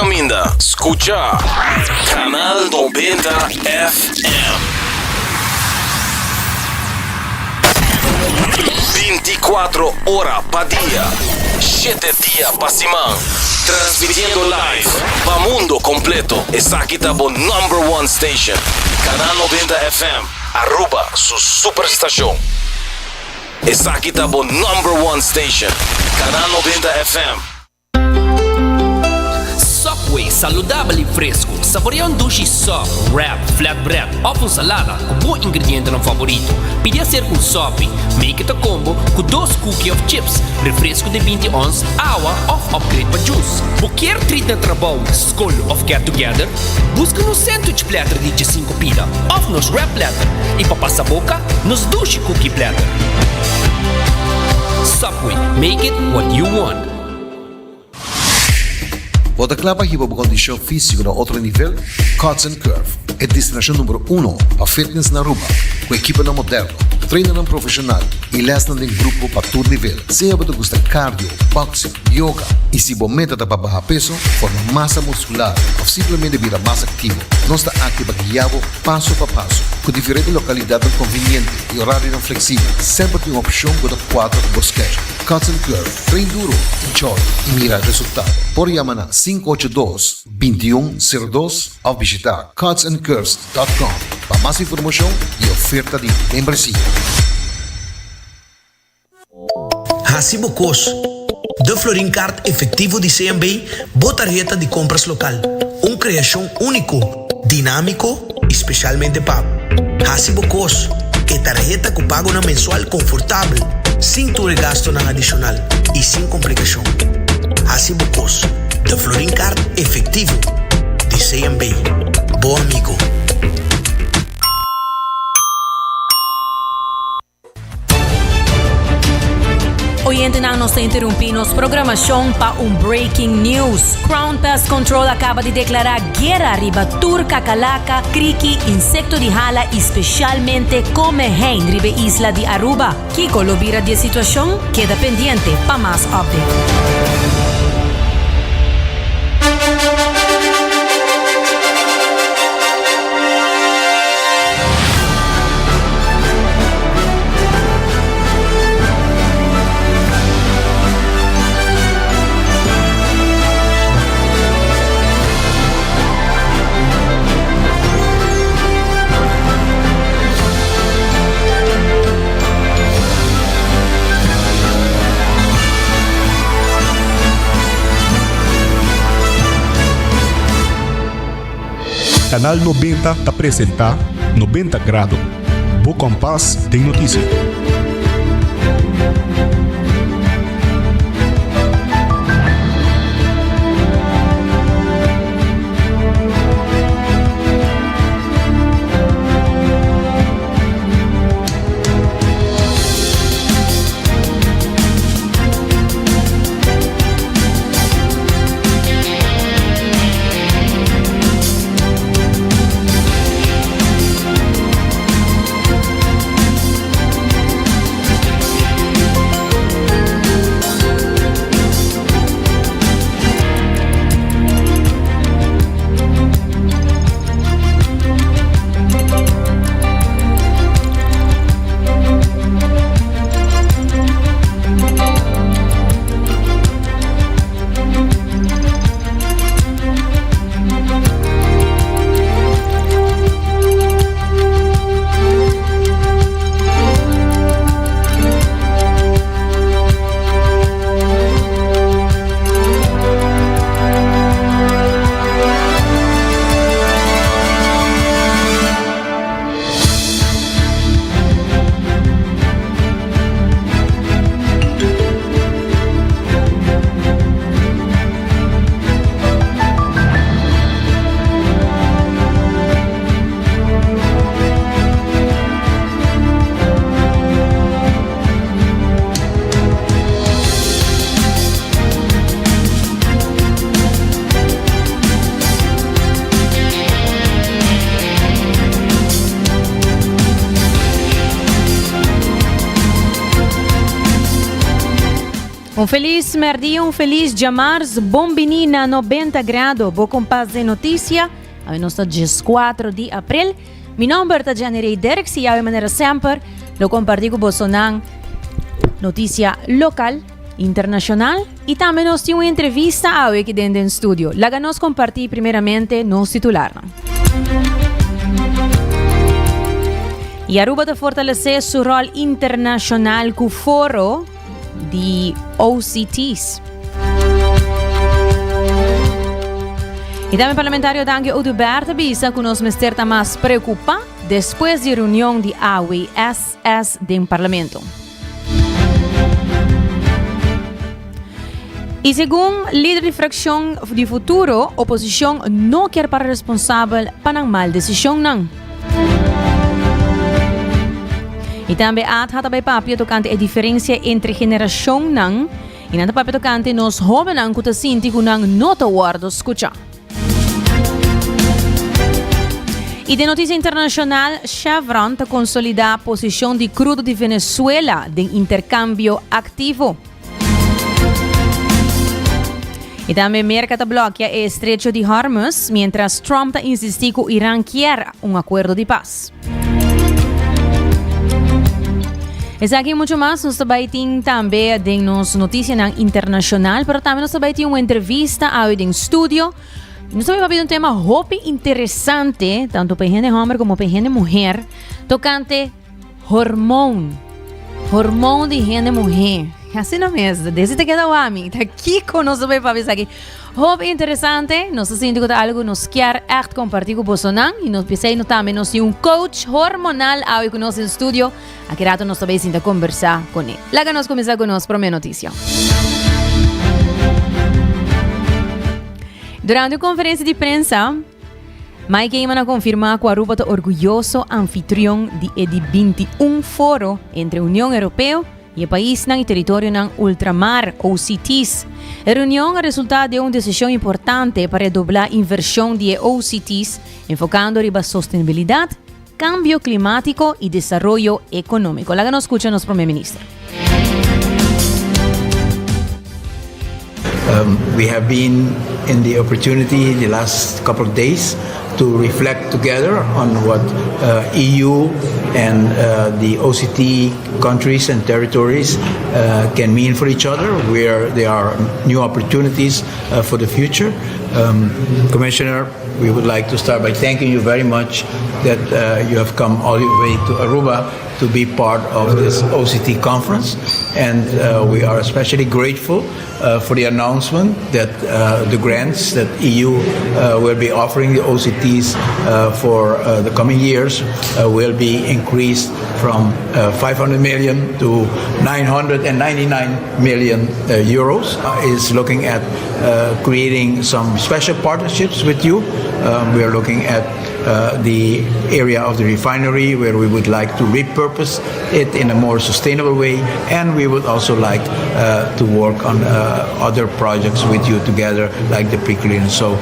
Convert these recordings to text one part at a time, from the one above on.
caminda, scucha Canal 90 FM. 24 ora pa dia, 7 dia pa siman. Transmitiendo live pa mundo completo. Esaki ta bo number one station. Canal 90 FM, Aruba su superstacion. Esaki ta bo number one station, Canal 90 FM. Subway, saludabel y fresco. Saborea un dushi sub, wrap, flatbread of un salada cu bo ingredientenan favorito. Pidi hacer un sopi, make it a combo cu dos cookie of chips, refresco di binti ons, awa of upgrade pa juice. Bo kier treat na trabou, scol of get together? Busca nos sandwich platter di djesinco pida of nos wrap platter y pa pasa boca, nos dushi cookie platter. Subway, make it what you want. Bo ta kla pa hiba bo kondishon físiko na otro nivel? Cuts and Curve, e destinashon numero uno pa fitness na Aruba, ku ekiponan moderno, trainernan profeshonal i lèsnan den grupo pa tur nivel. Sea bo ta gusta cardio, boxing, yoga i si bo meta ta pa baha peso, forma masa muskular òf simplemente bira mas aktivo, nos ta aki pa guia bo paso pa paso. Ku diferente lokalidatnan konviniente i orarionan fleksibel, semper tin un opshon ku ta kuadra ku bo schedule. Cuts and Curve, train duro, enjoy i mira resultado. Por yama na 582 2102 òf bishita cutsandcurves dòt com pa mas informashon i oferta di membresia. Hasi bo kos. De Florin Card Efectivo di CMB, bo tarheta di compras local. Un creacion unico, dinamico y specialmente pa bo. Hasi bo kos. E tarheta cu pagonan mensual confortabel, sin tur e gastonan adicional y sin complicacion. Hasi bo kos. De Florin Card Efectivo di CMB. Bo amigo. Oyentenan nos ta interrumpí nos programacion pa un breaking news. Crown Pest Control acaba di declara guera riba tur kakalaka, kriki, insecto di hala y specialmente komehein riba e isla di Aruba. Kiko lo bira di e situacion? Keda pendiente pa mas update. Canal 90 ta presenta 90 Grado, bo kompas den notisia. Un felis merdia, un felis djamars, bon bini na 90 Grado, bo kompas den notisia. Awe nos ta 14 di april. Mi nomber ta Jenny Ray Derks y awe manera semper lo comparti cu bosonan noticia local, internacional y tambe nos tin un entrevista awe aki den den studio. Laga nos comparti primeramente nos titularnan. Y Aruba ta fortalece su rol internacional cu foro di OCT's. Y tambe parlamentario Dangui Oduber ta bisa cu nos mester ta mas preocupa despues di reunion di AWSS den parlamento. Y segun lider di fraccion di Futuro, oposicion no kier para responsabel pa nan mal decisionnan. Y tambe ATHA ta bay papia tocante e diferencia entre generacionnan y nan ta papia tocante nos hobennan cu ta sinti cu nan no ta wordo scucha. Y den noticia internacional, Chevron ta consolida posicion di crudo di Venezuela den intercambio activo. Y tambe Merca ta blokia e estrecho di Hormuz, mientras Trump ta insisti cu Iran kier un acuerdo di paz. Esaki y mucho mas nos ta bay tin tambe den nos noticianan internacional, pero tambe nos ta bay tin un entrevista awe den studio. Nos ta bay papia di un tema hopi interesante, tanto pa hende homber como pa hende muher, tocante Hormoon. Hormoon di hende muhé. Asina mes, desi ta keda wami. Ta kiko nos ta bay papia esaki. Hopi interesante. Nos ta sinti ku ta algu nos kier ègt kompartí ku bosonan. I nos p'esei no tambe nos tin un coach hormonal awe ku nos den studio. Aki rato nos ta bay sinta kombersá kuné. Laga nos kuminsá ku nos promé notisia. Durante un konferensia di prensa, Mike Eman a konfirmá ku Aruba ta orguyoso anfitrion di e di 21 foro entre Union Europeo i e paisnan i teritorionan ultramar, OCT's. E reunion a resultá den un desishon importante pa redoblá invershon di e OCT's, enfokando riba sostenibilidat, Cambio climatico y desaroyo economico. Laga nos scucha nos Prome Minister. Um, we have been in the opportunity the last couple of days to reflect together on what uh, EU and uh, the OCT countries and territories uh, can mean for each other, where there are new opportunities uh, for the future. Um, Commissioner, we would like to start by thanking you very much that uh, you have come all the way to Aruba to be part of this OCT conference. And uh, we are especially grateful uh, for the announcement that uh, the grants that EU uh, will be offering the OCTs uh, for the coming years will be increased from 500 million to 999 million euros. Is looking at creating some special partnerships with you. Um, we are looking at uh, the area of the refinery where we would like to repurpose it in a more sustainable way and we would also like uh, to work on uh, other projects with you together like the pre-clearance. So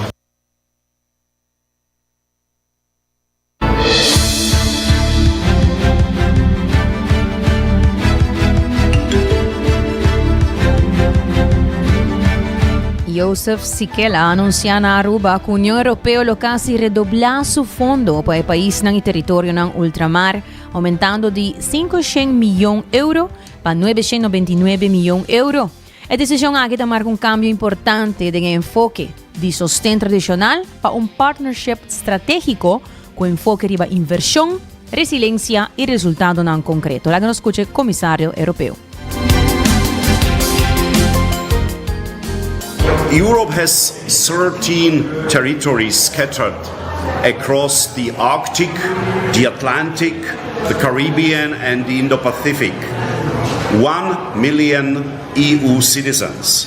Joseph Sikela a anuncia na Aruba cu Union Europeo lo casi redobla su fondo pa e paisnan y territorionan ultramar, aumentando di 500 miyon euro pa 999 miyon euro. E decision aki ta marca un cambio importante den e enfoke di sosten tradicional pa un partnership strategico cu enfoke riba inversion, resilencia y resultadonan concreto. Laga nos scucha e Comisario Europeo. Europe has 13 territories scattered across the Arctic, the Atlantic, the Caribbean and the Indo-Pacific. 1 million EU citizens.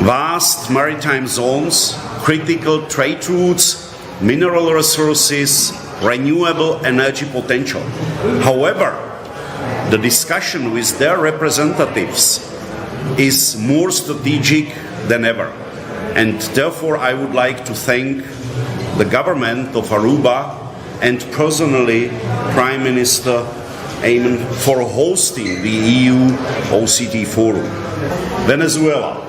Vast maritime zones, critical trade routes, mineral resources, renewable energy potential. However, the discussion with their representatives is more strategic than ever. And therefore, I would like to thank the government of Aruba and personally Prime Minister Eamon for hosting the EU OCT Forum. Venezuela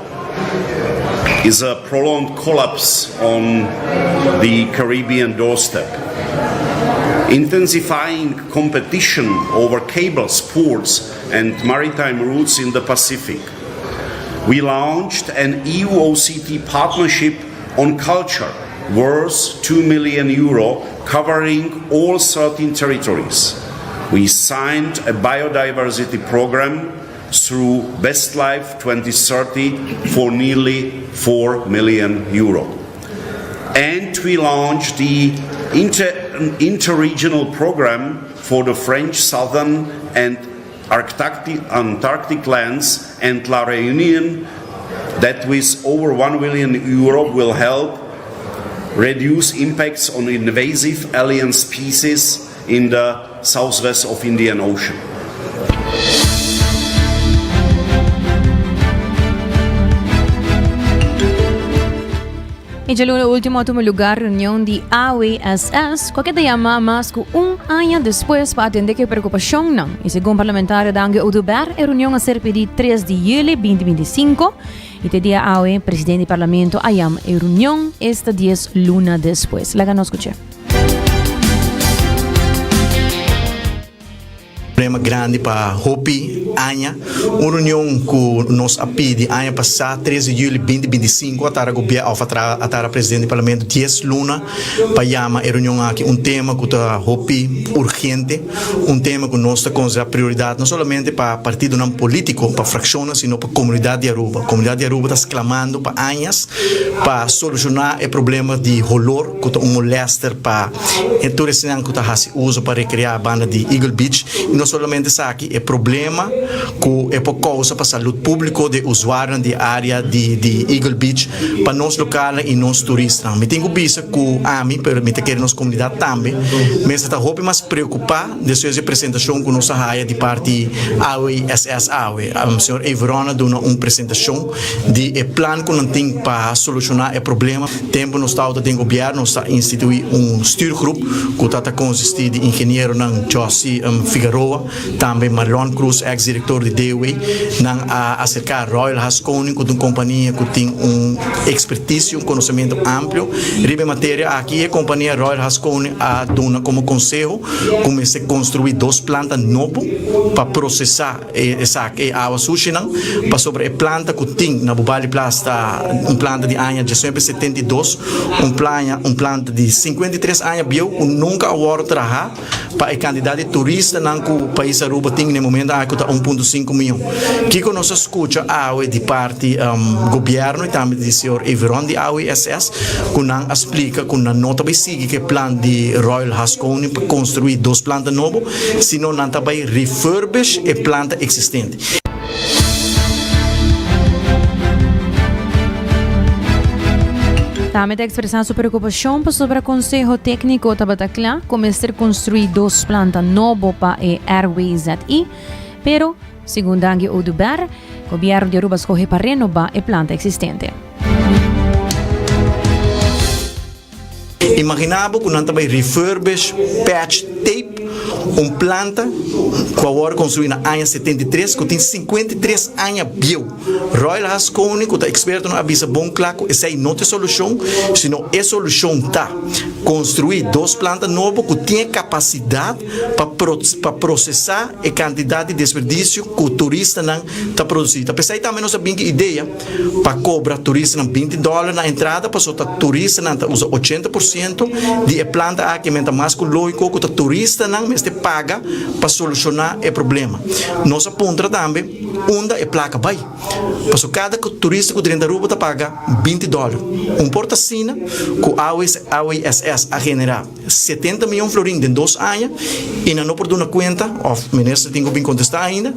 is a prolonged collapse on the Caribbean doorstep. Intensifying competition over cables, ports and maritime routes in the Pacific. We launched an EU-OCT partnership on culture worth 2 million euro covering all 13 territories. We signed a biodiversity program through Best Life 2030 for nearly 4 million euro. And we launched the inter interregional program for the French Southern and Arctic, Antarctic lands and La Reunion that with over 1 billion euro will help reduce impacts on invasive alien species in the southwest of Indian Ocean. E djaluna ultimo a tuma lugar reunion di AWSS, cu a keda yama mas cu un aña despues pa atende cu e preocupacionnan. Y segun parlamentario Dangui Oduber, e reunion a ser pidi tres di juli 2025 y te dia awe presidente di parlamento a yama e reunion esta dies luna despues. Laga nos scucha. Problema grandi pa hopi aña. Un reunion ku nos a pidi aña pasá, tres di juli binti binti sinku, a tara gobier òf a tara presidente di parlamento dies luna pa yama e reunion aki. Un tema ku ta hopi urgente, un tema ku nos ta konsiderá prioridat no solamente pa partidonan polítiko, pa frakshonnan, sino pa komunidat di Aruba. Komunidat di Aruba ta sklamando pa añas pa solushoná e problema di holor ku ta un molèster pa E turistanan ku ta hasi uso pa rekreá banda di Eagle Beach i no solamente esaki, e problema ku e por kousa pa salud públiko di e usuarionan di e área di di Eagle Beach pa nos lokalnan i nos turistanan. Mi tin ku bisa ku ami, pero mi ta kere nos komunidat tambe, mester ta hopi mas preokupá despues di e presentashon ku nos a haya di parti AWSS awe. Señor Everon a duna un presentashon di e plan ku nan tin pa solushoná e problema. Tempu nos tabata den gobièrnu nos ta instituí un stuurgroep ku ta ta konsistí di ingenieronan Jossy Figaroa, tambe Marlon Cruz eks direktor di DOW. Nan a aserká Royal Haskoning ku ta un kompania ku tin un ekspertisio, un konosementu amplio riba e materia aki. E kompania Royal Haskoning a duna komo konseho ku mester konstruí dos planta nobo pa prosesá. E esaki e awa sushinan, pasobra e planta ku tin na Bubali Plas ta un planta di aña diesnuebe setenta i dos, un plaña un planta di 53 aña bieu ku nunka a wòrdu traha pa e kantidat di turistanan ku pais Aruba tin na e momento aki ku ta un punto sinku mion. Kiko nos a skucha awe di parti gobièrnu i tambe di señor Everon di AWSS ku nan a splika ku nan no ta bai sigui ku e plan di Royal Haskoning pa konstruí dos planta nobo, sino nan ta bai refurbish e planta existente. Tambe ta expresa su preocupacion pasobra Conseho Tecnico tabata cla cu mester construi dos planta nobo pa e RWZI, pero, segun Dangui Oduber, Gobierno di Aruba scoge pa renoba e planta existente. Imagina bo ku nan ta bai refurbish, patch, tape un planta ku a wòrdu konstruí na aña 73 ku tin 53 aña bieu. Royal Haskoning ku ta ekspertonan a bisa bon kla ku esei no ta e solushon, sino e solushon ta konstruí dos planta nobo ku tin e kapasidat pa pa prosesá e kantidat di desperdisio ku turistanan ta produsí. Ta p'esei tambe nos a bin ku idea. Pa kobra turistanan binti dòler na entrada pasobra ta turistanan ta usa ochenta por siento di e planta aki men ta mas ku lógiko ku ta turistanan mester paga pa solushoná e problema. Nos a puntra tambe unda e plaka bai pasobra kada turista ku drenta Aruba ta paga binti dòler. Un por ta asina ku AWSS a generá setenta miyon florin den dos aña i nan no por duna kuenta òf minister tin ku bin kontestá ainda.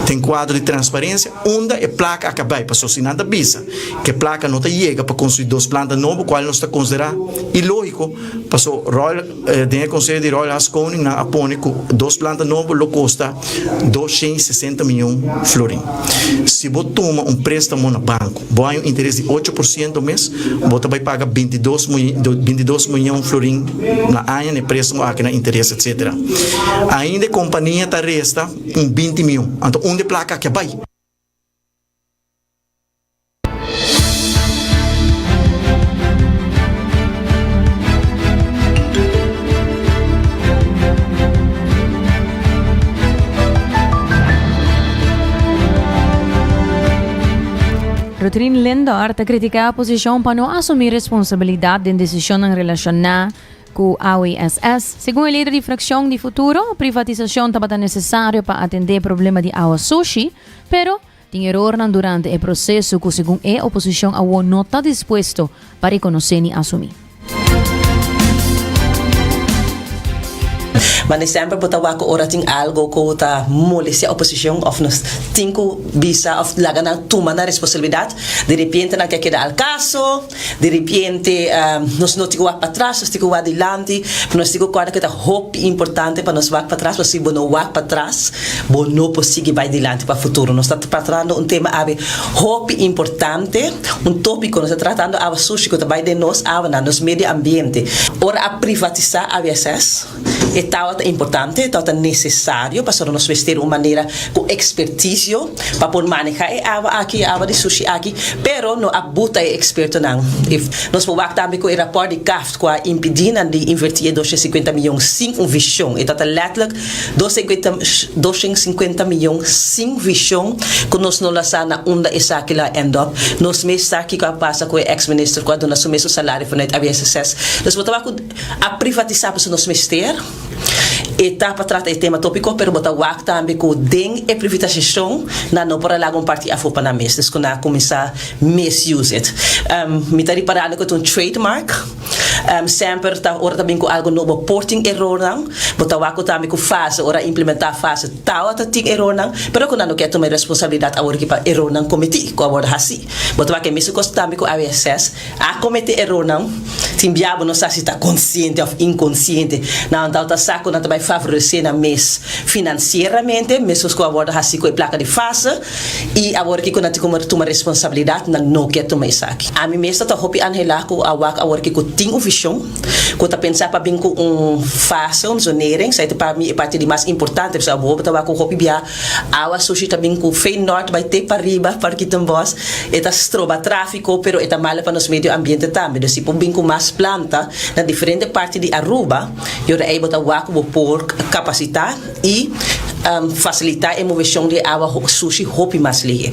Den kuadro di transparensia, unda e plaka a kabei? Pasobra si nan ta bisa ku e plaka no ta yega pa konstruí dos planta nobo, kual nos ta konsiderá ilógiko, pasobra Royal, den e konseho di Royal Haskoning nan a pone ku dos planta nobo lo kosta 260 mion florin. Si bo tuma un préstamo na banko, bo haña un interes di ocho por siento mes, bo ta bai paga bintidos bintidos mion florin na aña na e préstamo aki na interes etcetera. Ainda e kompania ta resta un binti mion. Anto unda e plaka aki a bai? Rutrin Lindor ta kritiká oposishon pa no asumí responsabilidat den desishonnan relashoná ku AWSS. Segun e lider di frakshon di Futuro, privatisashon tabata nesesario pa atendé e problema di awa sushi, pero tin erornan durante e proseso ku segun e oposishon awor no ta dispuesto pa rekonosé ni asumí. Mane semper bo ta wak ku ora tin algo ku ta molestia oposishon òf nos tin ku bisa òf laga nan tuma nan responsabilidat, di repente nan ke keda al kaso, di repente nos no tin ku wak patras, nos tin ku wak dilanti, pero nos tin ku kòrda ku ta hopi importante pa nos wak patras, pasobra si bo no wak patras bo no por sigui bai dilanti pa futuro. Nos ta tratando un tema awe hopi importante. Un tópiko, nos ta tratando awa sushi ku ta bai den nos awanan, nos medio ambiente. Ora a privatisá AWSS, e tabata importante, e tabata nesesario pasobra nos mester un manera ku ekspertisio pa por manehá e awa aki, e awa di sushi aki, pero no a buta e ekspertonan. Nos por wak tambe ku e rapòrt di CAft ku a impidí nan di invertí e 250 miyon sin un vishon. E tabata lètterlik 250 miyon sin vishon ku nos no la sa na unda esaki lo a end up. Nos mes sa kiko a pasa ku e ex minister ku a duna su mes su salario vanuit ABSSS. Dus bo ta wak ku a privatisa pasobra nos mester e ta pa trata e tema topiko pero bo ta wak tambe ku den e privitasashon nan no por a laga un parti afo pa nan mes. Dus ku nan a kuminsa misuse it. Mi ta riparando ku ta un trademark. Semper ta ora ta bin ku algu nobo por tin erornan. Bo ta wak ku tambe ku fase ora implementá fase tawata tin erornan, pero ku nan no ke tuma e responsabilidat awor ki pa erornan kometí ku a wòrdu hasí. Bo ta wak e mesun kos tambe ku AWSS a kometé erornan, tin bia bo no sa si ta konsiente òf inkonsiente. Nan tawata sa ku nan ta bai favoresé nan mes finansieramente, meskos ku a wòrdu hasí ku e plaka di fase. I awor ki ku nan tin ku tuma responsabilidat, nan no ke tuma esaki. Ami mes ta ta hopi anhelá ku a wak awor ki ku tin un vishon, ku ta pensa pa bin ku un fase, un zonering, esei ta pa mi e parti di mas importante, pasobra awor bo ta wak ku hopi bia awa sushi ta bin ku Feyenoord bai te pariba, Parkietenbos, e ta stroba tráfiko, pero e ta malo pa nos medio ambiente tambe. Dus si por bin ku mas planta na diferente parti di Aruba, i ora ei bo ta wak ku bo por kapasitá. I fasilitá e moveshon di e awa sushi hopi mas lihe.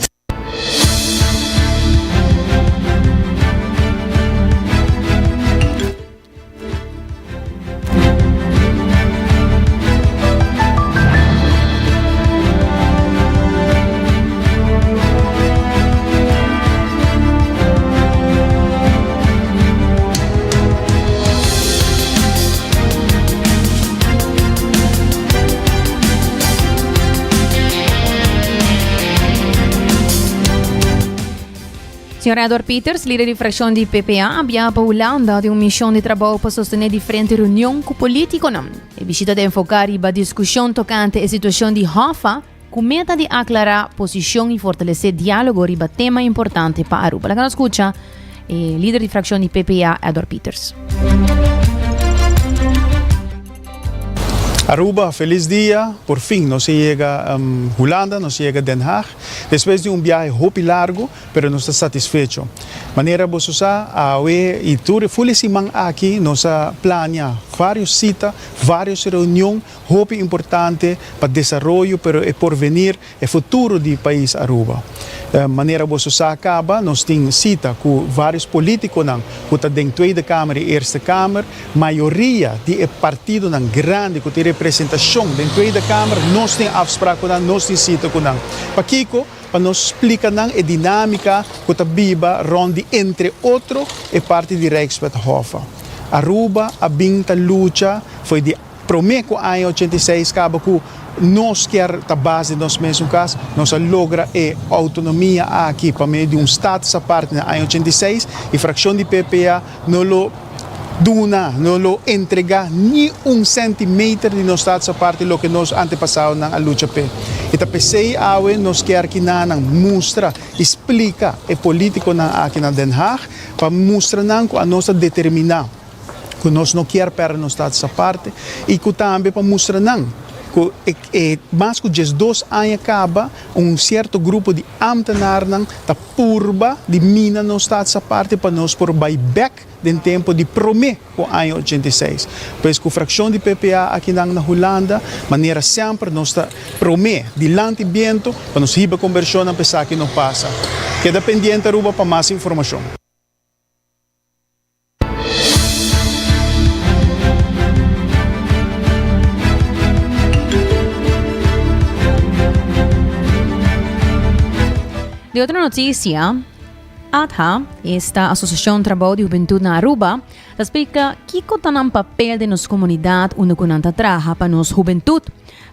Señor Edward Peters, lider di fraccion di PPA, a biaha pa Hulanda den un mision di trabou pa sostene diferente reunion cu politiconan. E bishita ta enfoca riba discusion tocante e situacion di Hoffa cu meta di aclara posicion y fortalece dialogo riba tema importante pa Aruba. Laga nos scucha e lider di fraccion di PPA, Edward Peters. Aruba, felis dia! Por fin nos a yega Hulanda, nos a yega Den Haag. Despues di un biahe hopi largo, pero nos ta satisfecho. Manera boso sa, awe y tur e ful e siman aki nos a plania varios cita, varios reunion hopi importante pa desaroyo pero e porvenir, e futuro di pais Aruba. Manera boso sa caba, nos tin cita cu varios politiconan cu ta den Tweede Kamer y Eerste Kamer. Mayoria di e partidonan grandi cu tin representacion den Tweede Kamer, nos tin afspraak cu nan, nos tin cita cu nan. Pakico? Pa nos splica nan e dinamica cu ta biba rond di entre otro e parti di Rijkswet Hoffa. Aruba a bin ta lucha fo'i di. Promé ku aña 86 kaba ku nos kier ta bas di nos mesun kas, nos a logra e outonomia aki pa medio di un status aparte na aña 86 i frakshon di PPA no lo duna, no lo entregá ni un sèntimeter di nos status aparte loke nos antepasadonan a lucha p'e. I ta p'esei awe nos kier kinanan mustra i splika e polítikonan aki na Den Haag pa mustra nan ku anos ta determiná. ku nos no kier pèrdè nos status aparte i ku tambe pa mustra nan ku. ku e mas ku 12 aña kaba un sierto grupo di ámtenarnan ta purba di mina nos Staats Aparte pa nos por bai bèk den tempu di promé ku aña 86. Pues ku frakshon di PPA akinan na Hulanda, manera semper nos ta promé dilanti bientu pa nos hiba kombershonnan pa esaki no pasa. Keda pendiente Aruba pa mas informashon. Di otro noticia, ATHA, esta Asociacion Trabou di Hubentud na Aruba, ta splica kico ta nan papel den nos comunidad unda cu nan ta traha pa nos hubentud.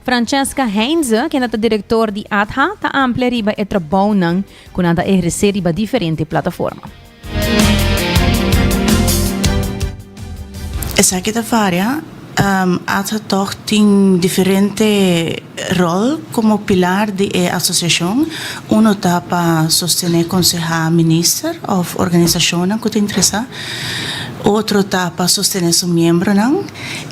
Francesca Heinze, kende ta director di ATHA, ta amplia riba e trabounan cu nan ta eherce riba diferente plataforma. Esaki ta varia. ATHA tòg tin diferente ròl komo pilar di e asosiashon. Uno ta pa sostené konsehá minister òf organisashonnan ku ta interesá. Otro ta pa sostené su miembronan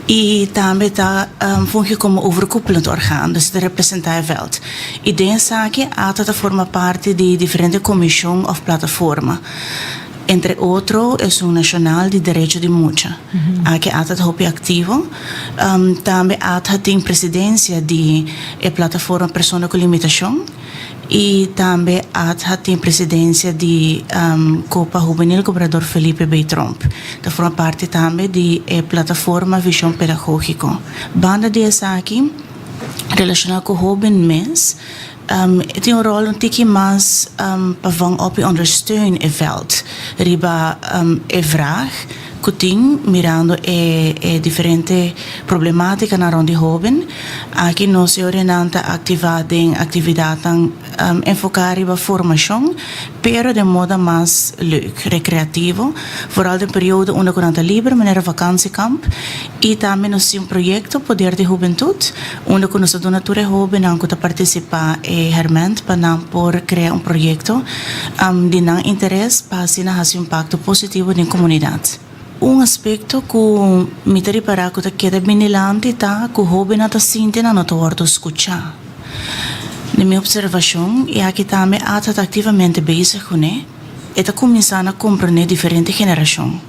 i tambe ta fungi komo overkoepelend orgaan, dus ta representá e vèlt. I den esaki ATHA ta forma parti di diferente komishon òf plataforma. Entre otro esun nashonal di derecho di mucha. Aki ATHA ta hopi aktivo. Tambe ATHA tin presidensia di e plataforma persona ku limitashon i tambe ATHA tin presidensia di Kopa Hubenil Gobernador Felipe B. Tromp. Ta forma parti tambe di e plataforma Vishon Pedagógiko. Banda di esaki relashoná ku hóben mes, E tin un ròl un tiki mas pa van op i ondersteun e vèlt riba e vraag ku tin mirando e e diferente problemátikanan rònt di hóben. Aki nos e orenan ta aktivá den aktividatnan enfoká riba formashon pero den moda mas leuk, rekreativo, vooral den periodo unda ku nan ta liber manera vakantiekamp i tambe nos tin un proyekto Poder di Hubentut Unda ku nos ta duna tur e hóbennan ku ta partisipá e hèrmènt pa nan por krea un proyekto di nan interes pa asina hasi un impakto positivo den komunidat. Un aspekto ku mi ta ripará ku ta keda bin dilanti ta ku hóbennan ta sinti nan no ta wòrdu skuchá. Den mi opservashon, i aki tambe ATA ta aktivamente bezig kuné, e ta kuminsá na komprendé diferente generashon.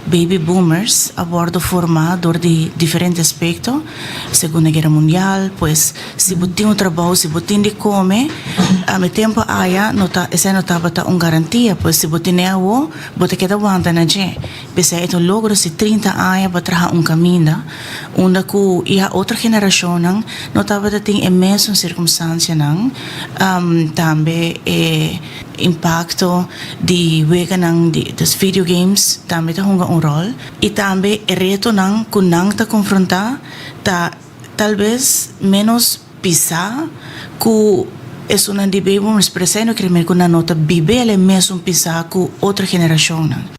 Baby boomers a wordo forma dor di diferente aspecto, Segunda Guera Mundial, pues si bo tin un trabou, si bo tin di come, e tempo aya no ta, esei no tabata un garantia, pues si bo tene awo, bo ta keda wanta na dje. P'esei e ta un logro si 30 aña bo a traha un caminda, unda cu ya otro generacionnan no tabata tin e mesun circumstancianan, tambe e. Impakto di weganan di dus video games tambe ta hunga un ròl i tambe e retonan ku nan ta konfrontá ta talbes ménos pisá ku esunnan di baby boomers, pero esei no kere men ku nan no ta bibel e mesun pisá ku otro generashonnan.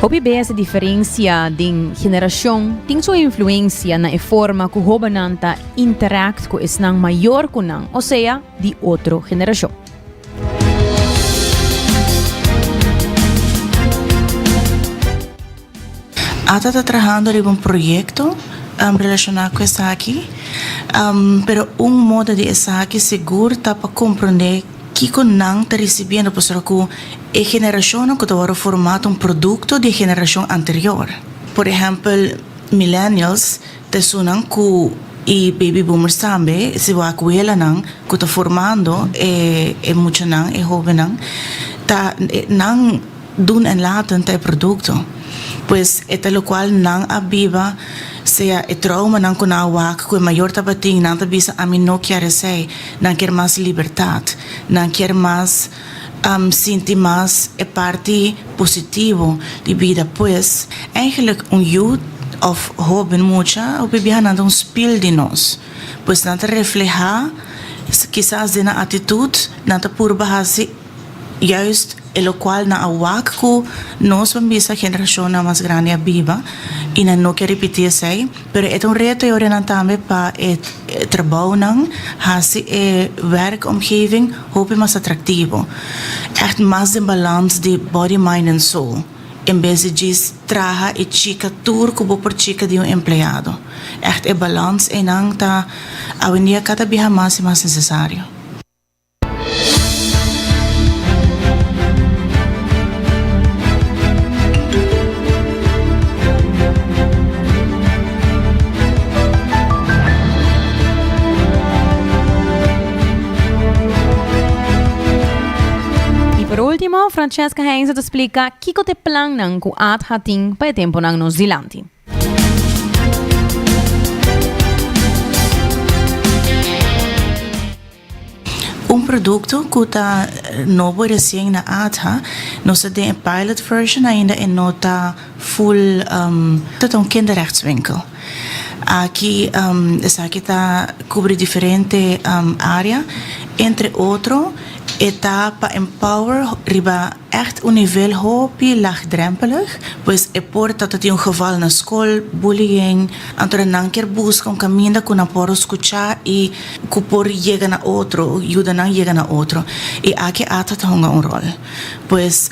Hopi bes e diferencia den generacion tin su influencia na e forma cu hobennan ta interact cu esnan mayor cu nan, osea di otro generacion. Ata ta trahando riba un proyekto relashoná ku esaki, pero un moda di esaki sigur ta pa komprondé kiko nan ta risibiendo pasobra ku e generashonnan ku ta wòrdu formá ta un produkto di e generashon anterior. Por ehèmpel, millennials ta esunnan ku i baby boomers tambe, si wak welanan ku ta formando e muchanan, e hóbennan, ta nan. Doen en laten ta e produkto. Pues e ta lokual nan a biba, sea e traumanan ku nan a wak ku e mayor tabatin, nan ta bisa ami no kier esei, nan kier mas libertat, nan kier mas sinti mas e parti positivo di bida. Pues eigenlijk un yu of hoben mucha hopi biaha nan ta un spiel di nos. Pues nan ta refleha kisas den nan atitut nan ta purba hasi. Juist e locual nan a wak cu nos ban bisa generacionnan mas grandi a biba. y nan no kier ripiti esey, pero e ta un reto e ora nan tambe pa e trabounan haci e werkomgeving hopi mas atractivo, echt mas den balans di body, mind and soul. En bes di djis traha i chika tur ku bo por chika di un empleado. Ègt e balans einan ta awendia kada biaha mas i mas nesesario. I por último, Francesca Heinze ta splika kiko t'e plannan ku ATHA tin pa e tempunan nos dilanti. Un produkto ku ta nobo i resien na ATHA, nos ta den e pilot version ainda e no ta full, ta ta un kinderrechtswinkel. Aki esaki ta kubri diferente área, entre otro e ta pa empower riba ègt un nivel hopi laagdrempelig, pues e por ta ta tin un geval na skol, bullying, anto nan kier buska un kaminda ku nan por skuchá i ku por yega na otro, yuda nan yega na otro. I aki ata ta hunga un ròl. Pues,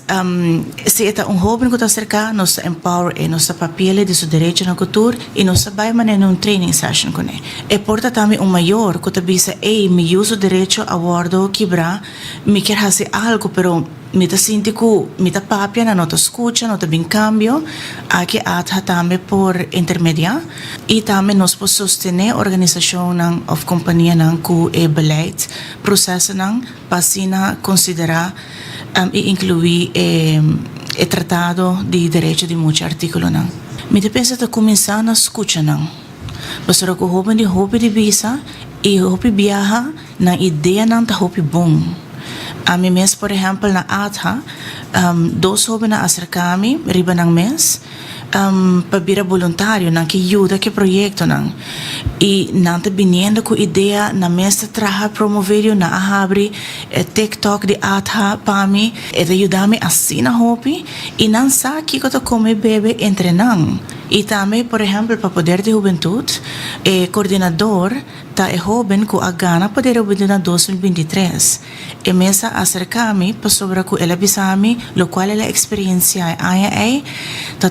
si e ta un hóben ku ta aserká, nos ta empower e, nos ta papi'el di su derechonan ku tur i nos ta bai manera un training session kuné. E por ta tambe un mayor ku ta bisa, Ey, mi yu su derecho a wòrdu kibrá, mi kier hasi algu, pero mi ta sinti ku mi ta papia, nan no ta skucha, no ta bin kambio. Aki ATHA tambe por intermediá i tambe nos por sostené organisashonnan òf kompanianan ku e beleid prosesonan pa asina konsiderá i inkluí e Tratado di Derecho di Mucha artíkulonan. Mi ta pensa ta kuminsá na skucha nan, pasobra ku hóben di hopi di bisa i hopi biaha nan ideanan ta hopi bon. Ami mes por ehèmpel na ATHA dos hóben a aserká mi riba nan mes. pa bira boluntario, nan ke yuda ku e proyektonan i nan ta biniendo ku idea, nan mes ta traha promo video, nan a habri e tiktok di ATHA pa mi, e ta yuda mi asina hopi i nan sa kiko ta kome i bebe entre nan. I tambe por ehèmpel pa Poder di Hubentut e kordinador ta e hóben ku a gana Poder di Hubentut na 2023. E mes a aserká mi pasobra ku el a bisa mi lokual el a eksperensiá e aña ei ta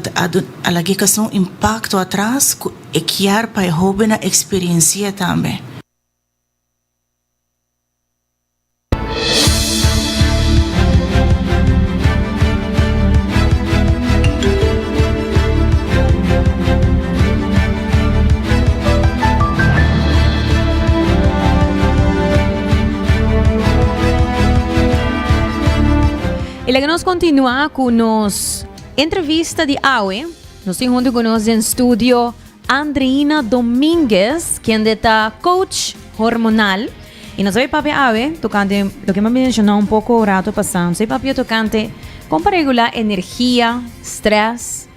a lag'é kasa un impakto atras ku e kier pa e hóbennan eksperensi'é tambe. Y laga nos continua cu nos entrevista di awe. Nos tin hunto cu nos den studio Andreina Dominguez, kende ta coach hormonal. Y nos bay papia awe tocante loke mi a menciona un poco rato pasa. Nos bay papia tocante con pa regula energia, stress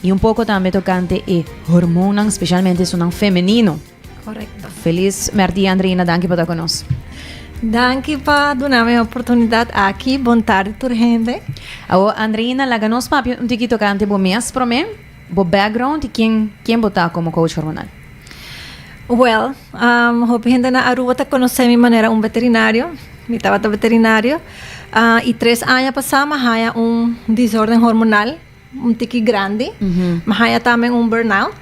y un poco tambe tocante e hormonnan, specialmente esunnan femenino. Correcto. Feliz merdia Andreina, danki pa ta con nos. Danki pa duna mi e oportunidad aki. Bon tardi tur hende. Awo Andreina, laga nos papia un tiki tocante bo mes prome, bo background y ken ken bo ta como coach hormonal. Well, um, hopi hende na Aruba ta conoce mi manera un veterinario. Mi tabata veterinario. Uh, y tres aña pasa mi a haya un desorden hormonal. Un tiki grandi. Mi haña tambe un burnout.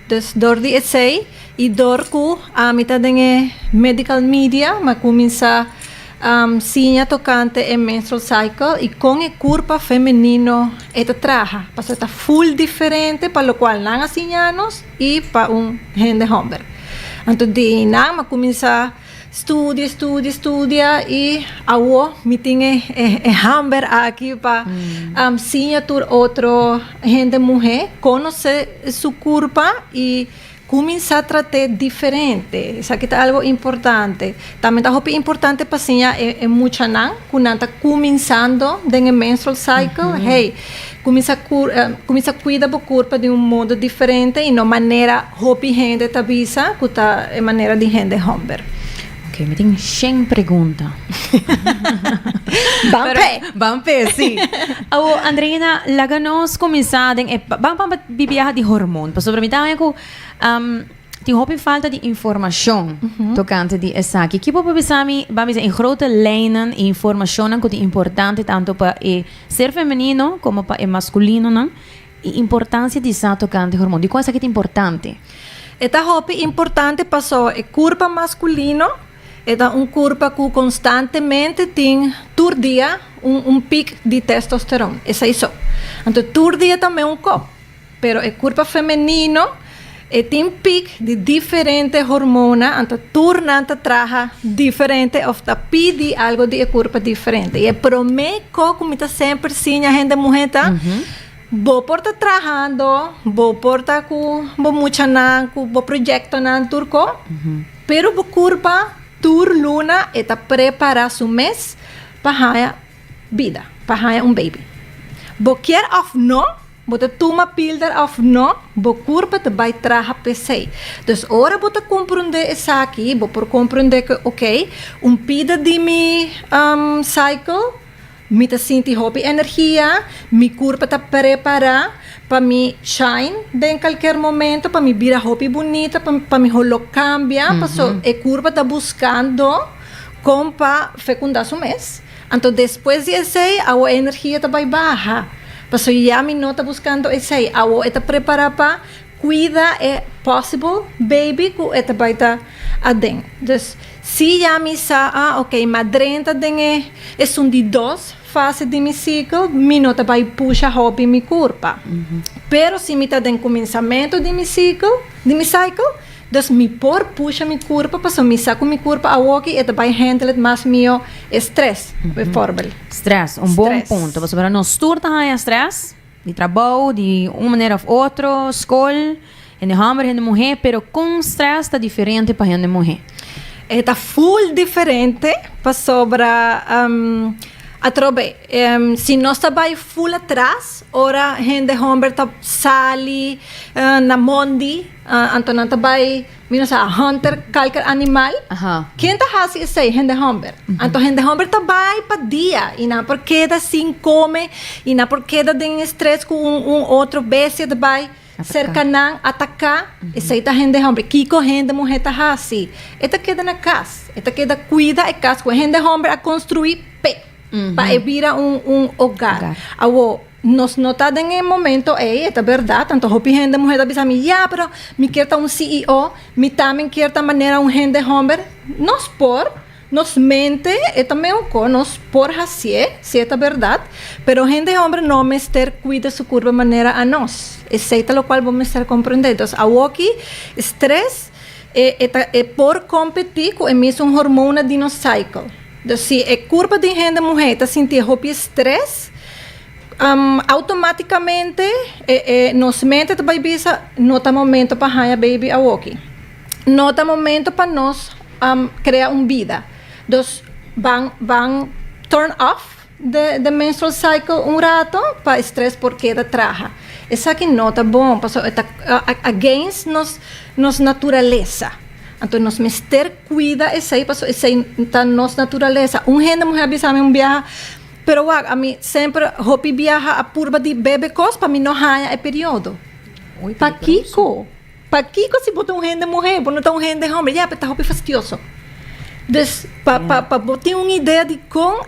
Dus dor di esei i dor ku ami ta den e medical media mi a kuminsá siña tokante e menstrual cycle i kon e kurpa femenino e ta traha. Pasobra e ta full diferente pa lokual nan a siña nos i pa un hende hòmber. Anto di einan mi a kuminsá. Studia, studia, studia y awo mi tin e e hamber aki pa siña tur otro hende muhe conoce su curpa y cuminsa trat'e diferente. Esaki ta algo importante. Tambe ta hopi importante pa siña e muchanan cu nan ta cuminsando den e menstrual cycle, hey, cuminsa cuminsa cuida bo curpa di un modo diferente y no manera hopi hende ta bisa cu ta e manera di hende homber. Ok, mi tin shen pregunta. Ban p'e! Ban p'e, si. Awo, Andreina, laga nos kuminsá den e, ban pa bibiaha di hormon, pasobra mi ta haña ku tin hopi falta di informashon tokante di esaki. Ki bo por bisa mi, ban bisa in grote lijnen, e informashonnan ku tin importante tantu pa e ser femenino komo pa e maskulinonan, E importancia di sa tocante hormon. Dicon esaki ta importante? E ta hopi importante paso e curpa masculino e ta un curpa cu constantemente tin tur dia un un piek di testosteron. Esey so. Anto tur dia ta me un cop. Pero e curpa femenino e tin piek di diferente hormona anto tur nan ta traha diferente of ta pidi algo di e curpa diferente. Y e prome co cu mi ta semper siña hende muhe ta, Bo por ta trahando, bo por ta ku bo muchanan, ku bo proyektonan tur ko, pero bo kurpa tur luna e ta prepará su mes pa haña bida, pa haña un baby. Bo kier òf no, bo ta tuma pilder òf no, bo kurpa ta bai traha p'esei. Dus ora bo ta komprondé esaki, bo por komprondé ku oké, un pida di mi cycle, Mi ta sinti hopi energia, mi kurpa ta prepará pa mi shine den kalker momento, pa mi bira hopi bunita, pa pa mi holó kambia, paso e kurpa ta buskando kon pa fekundá su mes. Anto despues di esei awo e energia ta bai baha, paso ya mi no ta buskando esei, awo e ta prepará pa kuida e possible baby ku e ta bai ta aden. Dus si ya mi sa, ah ok, m'a drenta den e esun di dos fase di mi siklo, mi no ta bai pusha hopi mi kurpa. Pero si mi ta den kuminsamentu di mi siklo, di mi cycle, dus mi por pusha mi kurpa pasobra mi sa ku mi kurpa awoki e ta bai handle het mas mihó e stress, bijvoorbeeld. Stress, un bon punto. Pasobra nos tur ta haña stress. Di trabou, di un manera of otro, skol, hende hòmber, hende muhé, pero kon strès ta diferente pa hende muhé? E ta full diferente pasobra atrobe si nos ta bai full atras ora hende hòmber ta sali na mondi anto nan ta bai Mi no sa, hunter kalker animal. Ken ta hasi esei? Hende homber. Anto hende homber ta bai pa dia i nan por keda sin kome i nan por keda den estrès ku un un otro bestia ta bai serka nan ataká. Esei ta hende homber. Kiko hende muhé ta hasi? E ta keda na kas. E ta keda kuida e kas ku e hende homber a konstruí p'e, pa e bira un un hogar. Awor. Nos no ta den e momento ei, e ta berdad, tanto hopi hende muher ta bisa mi, ya, pero mi kier ta un CEO, mi tamen kier ta manera un hende homber. Nos por, nos mente e ta meoco, nos por hacié, si e ta berdad, pero hende homber no mester cuida su curpa manera anos. Esey ta locual bo mester comprende. Entonces, awoki stress e e ta e por competi cu e mesun hormona di nos cycle. Dus si e curpa di hende muher ta sinti hopi stress, Automáticamente e e nos mente ta bai bisa no ta momento pa haña baby awoki. No ta momento pa nos crea un bida. Dus ban ban turn off de de menstrual cycle un rato pa e stress por keda traha. Esaki no ta bon pasobra e ta against nos nos naturalesa. Anto nos mester cuida esey pasobra esey ta nos naturalesa. Un hende muher a bisa mi un biaha. Pero wak, ami semper hopi biaha a purba di bebe kos pa mi no haña e periodo. Pakiko? Pakiko si bo ta un hende muhé, bo no ta un hende hòmber? Ya, pero ta hopi fastioso. Dus, pa, pa, pa bo tin un idea di kon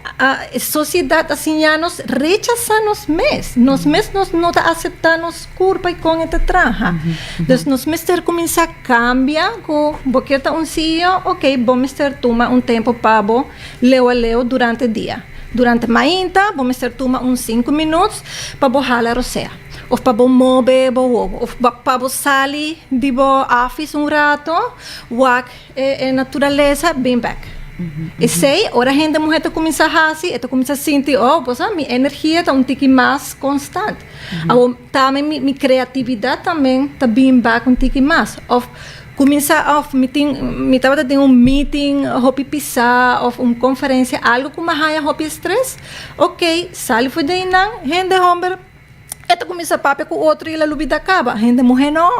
e sosiedat a siña nos rechasá nos mes. Nos mes nos no ta aseptá nos kurpa i kon e ta traha. Dus nos mester kuminsá kambia ku bo kier ta un CEO, oké, bo mester tuma un tempu pa bo Leu a leu durante dia. Durante mainta bo mester tuma un sinku minuts pa bo hala rosea of pa bo mobe bo wowo of pa bo sali di bo office un rato wak e naturalesa bin bek. Esei ora hende muher ta kuminsa hasi e ta kuminsa sinti oh bo sa mi energia ta un tiki mas konstant. Awor tambe mi kreatividat tambe ta bin bek un tiki mas of Kuminsá òf mi tin mi tabata tin un meeting hopi pisá òf un konferensia algu ku mi a haña hopi estrès, ok sali for di einan hende hòmber e ta kuminsá papia ku otro i el a lubidá kaba, hende muhé no,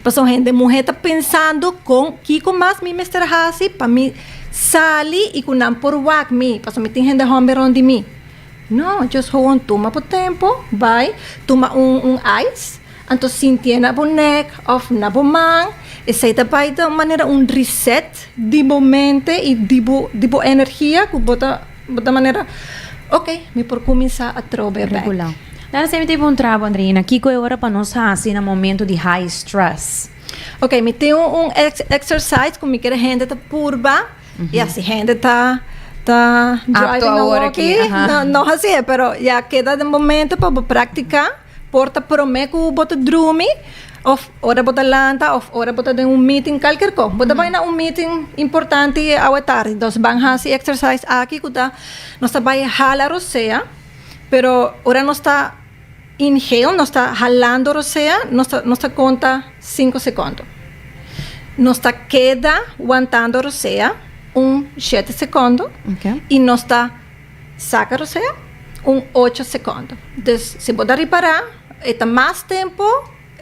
pasobra hende muhé ta pensando kon kiko mas mi mester hasi pa mi. sali y cu nan por wak mi, pasobra mi tin hende homber rond di mi. No, just gewoon tuma bo tempo, bay, tuma un un ice, anto sintié na bo nek of na bo man, esey ta bay ta manera un reset di bo mente y di bo di bo energia cu bo ta bo ta manera ok, mi por cuminsa atrobe bek. Regulá. Nan a semi ta un trabo, Andreina, kico e ora pa nos haci na momento di high stress? Ok, mi tin un exercise cu mi kere hende ta purba y asi hende ta ta driving awor aki, no, no haci'e, pero ya keda den momento pa bo practica, por ta prome cu bo ta drumi of ora bo ta lanta of ora bo ta den un meeting, cualkier cos. Bo ta bay na un meeting importante awe tardi, dos ban haci exercise aki cu ta nos ta bay hala rosea, pero ora nos ta Inhale, nos ta halando rosea, nos ta nos ta konta sinku sekondo. Nos ta keda wantando rosea un shete sekondo i nos ta saka rosea un ocho sekondo. Dus si bo ta ripará e ta mas tempu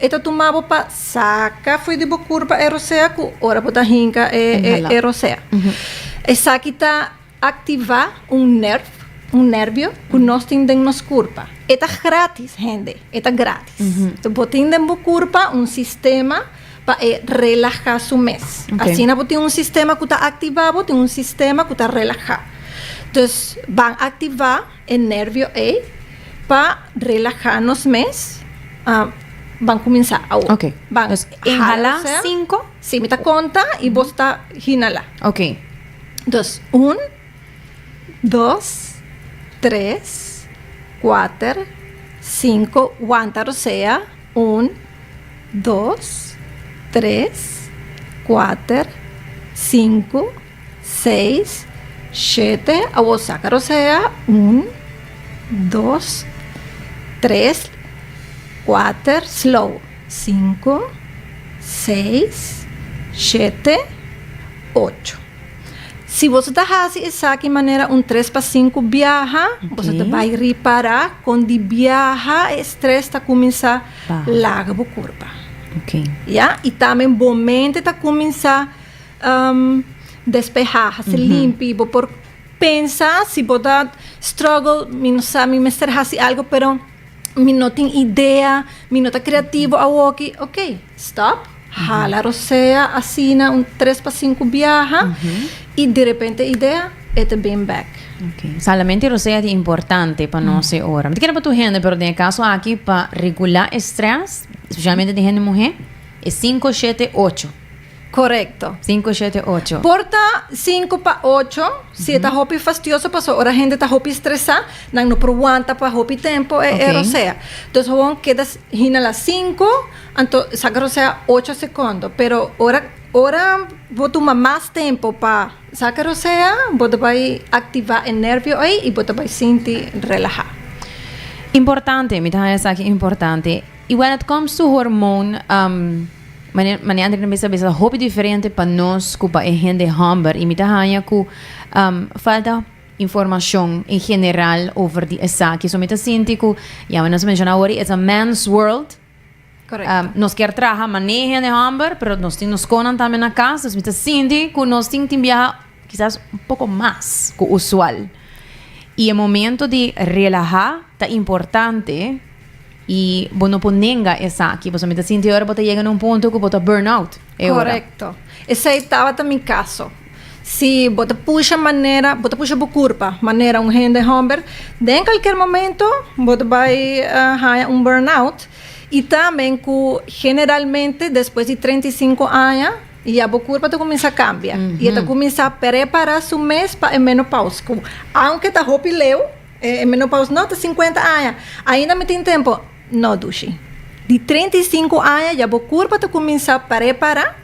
e ta tuma bo pa saka fo'i di bo kurpa e rosea ku ora bo ta hinka e e rosea. Esaki ta Aktivá un nerf, un nervio, ku nos tin den nos kurpa. E ta grátis, hende, e ta grátis. Bo tin den bo kurpa un sistema pa e relahá su mes. Asina bo tin un sistema ku ta aktivá, bo tin un sistema ku ta relahá. Dus ban aktivá e nervio ei pa relahá nos mes. Ban kuminsá awor. Ban hala sinku. Si, mi ta konta i bo ta hinalá. Dus un, dos, tres, kuater, sinku, wanta rosea, un, dos, tres, kuater, sinku, seis, shete, awor saka rosea, un, dos, tres, kuater, slow, sinku, seis, shete, ocho. Si boso ta hasi esaki manera un tres pa sinku biaha, boso ta bai ripará kon di biaha e strès ta kuminsá laga bo kurpa. Ya, i tambe bo mente ta kuminsá despehá, hasi limpi, bo por pensa si bo ta struggle, mi no sa, mi mester hasi algu pero mi no tin idea, mi no ta kreativo awoki, ok, stop, hala rosea asina un tres pa sinku biaha i derepente idea e ta bin bek. Ok, solamente rosea ta importante pa nos e ora. Mi ta kere pa tur hende, pero den e kaso aki pa regulá e stress, spesialmente den hende muhé, e sinku, shete, ocho. Korekto. Sinku, shete, ocho. Por ta sinku pa ocho, si e ta hopi fastioso pasobra ora hende ta hopi stresá, nan no por wanta pa hopi tempu e e rosea. Dus gewoon keda hina la sinku, anto saka rosea ocho sekondo. Pero ora ora bo tuma mas tempu pa saka rosea, bo ta bai aktivá e nervio ei i bo ta bai sinti relahá. Importante, mi ta haña esaki importante. I when it comes to hormoon, manera manera André ta bisa bisa hopi diferente pa nos ku pa e hende hòmber i mi ta haña ku falta informashon en general over di esaki. So mi ta sinti ku ya nos a menshoná awor it's a man's world. Korekto. Nos kier traha manera hende hòmber pero nos tin nos konan tambe na kas dus mi ta sinti ku nos tin tin biaha kisas un poko mas ku usual. I e momento di relahá ta importante. I bo no por nenga esaki, pasobra mi ta sinti ora bo ta yega na un punto ku bo ta burn out e ora. Korekto. Esei tabata mi kaso. Si bo ta pusha manera, bo ta pusha bo kurpa manera un hende hòmber, den kalker momento bo ta bai haña un burn out. I tambe ku generalmente despues di 35 aña ya bo kurpa ta kuminsá kambia. I e ta kuminsá prepará su mes pa e menopause ku aunke ta hopi leu, E menopausa no ta 50 aña. Ainda mi tin tempo. No, dushi. Di 35 aña ya bo kurpa ta kuminsá prepará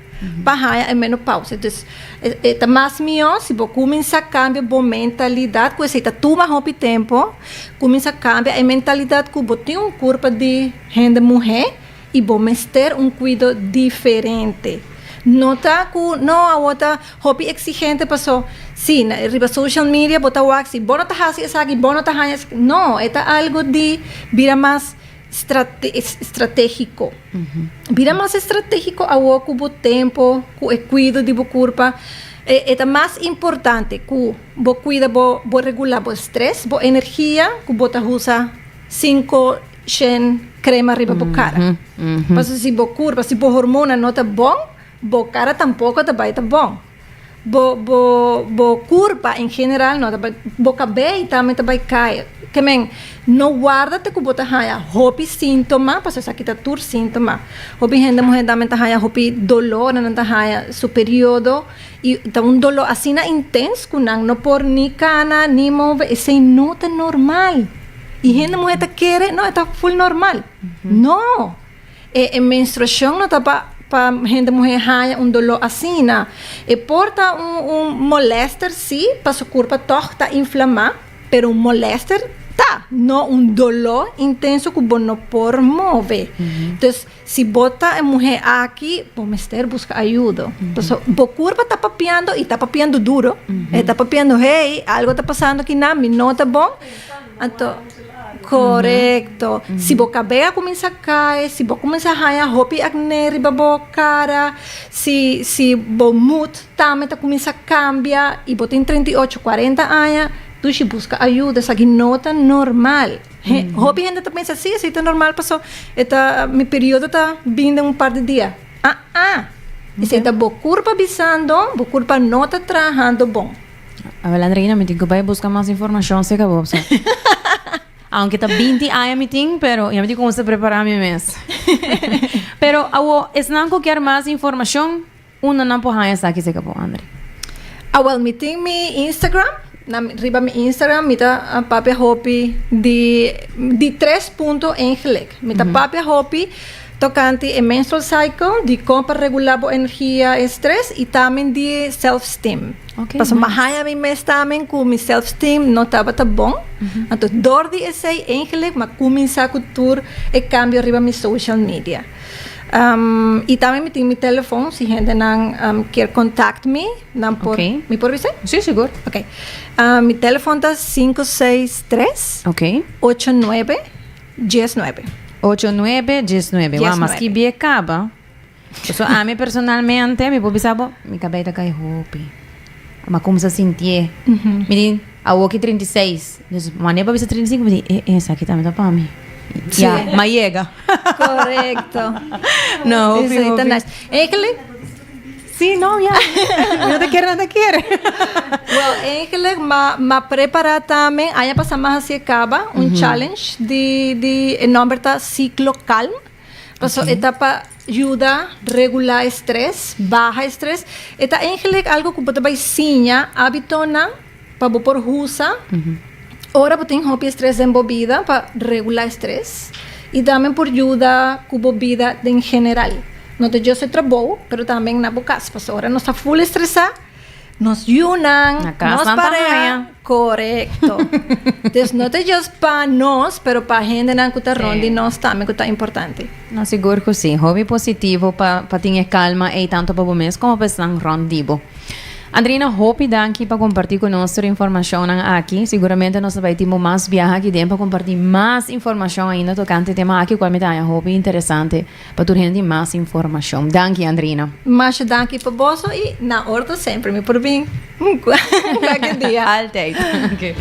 pa haña e menopausa. Dus e ta mas mihó si bo kuminsá kambia bo mentalidat, ku esei ta tuma hopi tempo, kuminsá kambia e mentalidat ku bo tin un kurpa di hende muhé i bo mester un kuido diferente. No ta ku no awor ta hopi eksigente paso si riba social media bo ta wak si bo no ta hasi esaki bo no ta haña esaki. No, e ta algu di bira mas strategiko. Bira mas strategiko awor ku bo tempo, ku e kuido di bo kurpa. E ta mas importante ku bo kuida bo bo regulá bo stress, bo energia ku bo ta usa sinku shen krema riba bo kara. Pasobra si bo kurpa, si bo hormona no ta bon, bo kara tampoko ta bai ta bon. Bo bo bo kurpa en general no ta bai, bo kabei tambe ta bai kai. Ke men, no warda te ku bo ta haña hopi síntoma, pasobra esaki ta tur síntoma. Hopi hende muhé tambe ta haña hopi doló ora nan ta haña su periodo i ta un doló asina intens ku nan no por ni kana ni move, esei no ta normal. I hende muhé ta kere, no, e ta ful normal. No! E e menstruashon no ta pa pa hende muhé haña un doló asina. E por ta un un molèster sí, pa su kurpa tòg ta inflamá, pero un molèster ta, no un doló intenso ku bo no por move. Dus, si bo ta e muhé aki, bo mester buska ayudo. Pasobra bo kurpa ta papiando i ta papiando duro. E ta papiando, hey, algo ta pasando akinan, mi no ta bon. Anto, korekto. Si bo kabei a kuminsá kai, si bo kuminsá haña hopi akné riba bo kara, si si bo mood tambe ta kuminsá kambia i bo tin 38, 40 aña, dushi buska ayuda. Esaki no ta normal. Hopi hende ta pensa, si, esei ta normal paso e ta mi periodo ta bin den un par di dia. Ah ah! Esei ta bo kurpa bisando, bo kurpa no ta trahando bon. Awel Andreina, mi tin ku bai buska mas informashon serka bo so. Aunke ta binti aña mi tin, pero ya mi tin kuminsá prepará mi mes. Pero awo, esnan ku kier mas informashon, unda nan por haña esaki serka bo, Andre? Awel, mi tin mi Instagram. Na riba mi Instagram mi ta papia hopi di di tres punto eigenlijk. Mi ta papia hopi tokante e menstrual cycle, di kon pa regulá bo energia e stress i tambe di self-esteem. Okay, Pasobra nice. mi haña mi mes tambe ku mi self-esteem no tabata bon. Anto dor di esei eigenlijk mi a kuminsá ku tur e kambio riba mi social media. I tambe mi tin mi telefon si hendenan kier contact mi nan por Okay. mi por bisa? Sí, sigur. Okay. Mi telefon ta 563 Okay. 89 19. 89 19. Wou, mas 19. ki bie kaba. Paso ami personalmente mi por bisa bo mi kabei ta kai hopi. Mi a kumsa sintié. Mi di awoki 36. Dus wanneer bo a bisa 35 mi di e e esaki tambe ta pa mi. Ya, mi a yega. Korekto. No, hopi Esei ta hopi. nice. Eigenlijk. Sí, no, ya. Mi no ta kere, no ta kere. Well, eigenlijk m'a m'a prepará tambe aña pasá m'a hasié kaba un challenge di di e nòmber ta Ciclo Calm. Paso e ta pa yuda regulá e stress, baha e stress. E ta eigenlijk algo ku bo ta bai siña hábitonan pa bo por usa ora bo tin hopi stress den bo bida pa regulá e stress i tambe por yuda ku bo bida den general. No ta just e trabou, pero tambe na bo kas. Pasobra ora nos ta full estresá, nos yunan, Na kas nos nan ta pareha, haña. korekto. Dus no ta just pa nos, pero pa hendenan ku ta rond di nos tambe ku ta importante. No, sigur ku si. Hopi positivo pa pa tin e kalma ei tanto pa bo mes komo pa esnan rond di bo. Andrina, hopi danki pa kompartí ku nos tur informashonnan aki. Siguramente nos ta bai tin bo mas biaha aki den pa kompartí mas informashon ainda tokante e tema aki, kual mi ta haña hopi interesante pa tur hende tin mas informashon. Danki, Andrina. Masha danki pa boso i na orto semper mi por bin kualke dia. Altijd. Oké.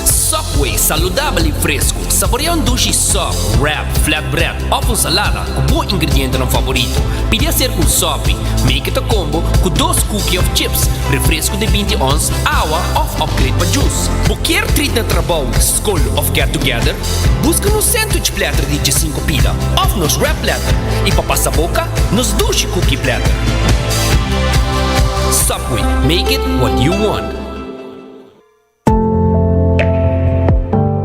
Subway, saludabel y fresco. Saborea un dushi sub, wrap, flatbread of un salada cu bo ingredientenan favorito. Pidi acerca un sopi. Make it a combo cu dos cookie of chips, refresco di binti ons, awa of upgrade pa juice. Bo kier treat na trabou, scol of get together? Busca nos sandwich platter di djesinco pida of nos wrap platter y pa pasa boca, nos dushi cookie platter. Subway, make it what you want.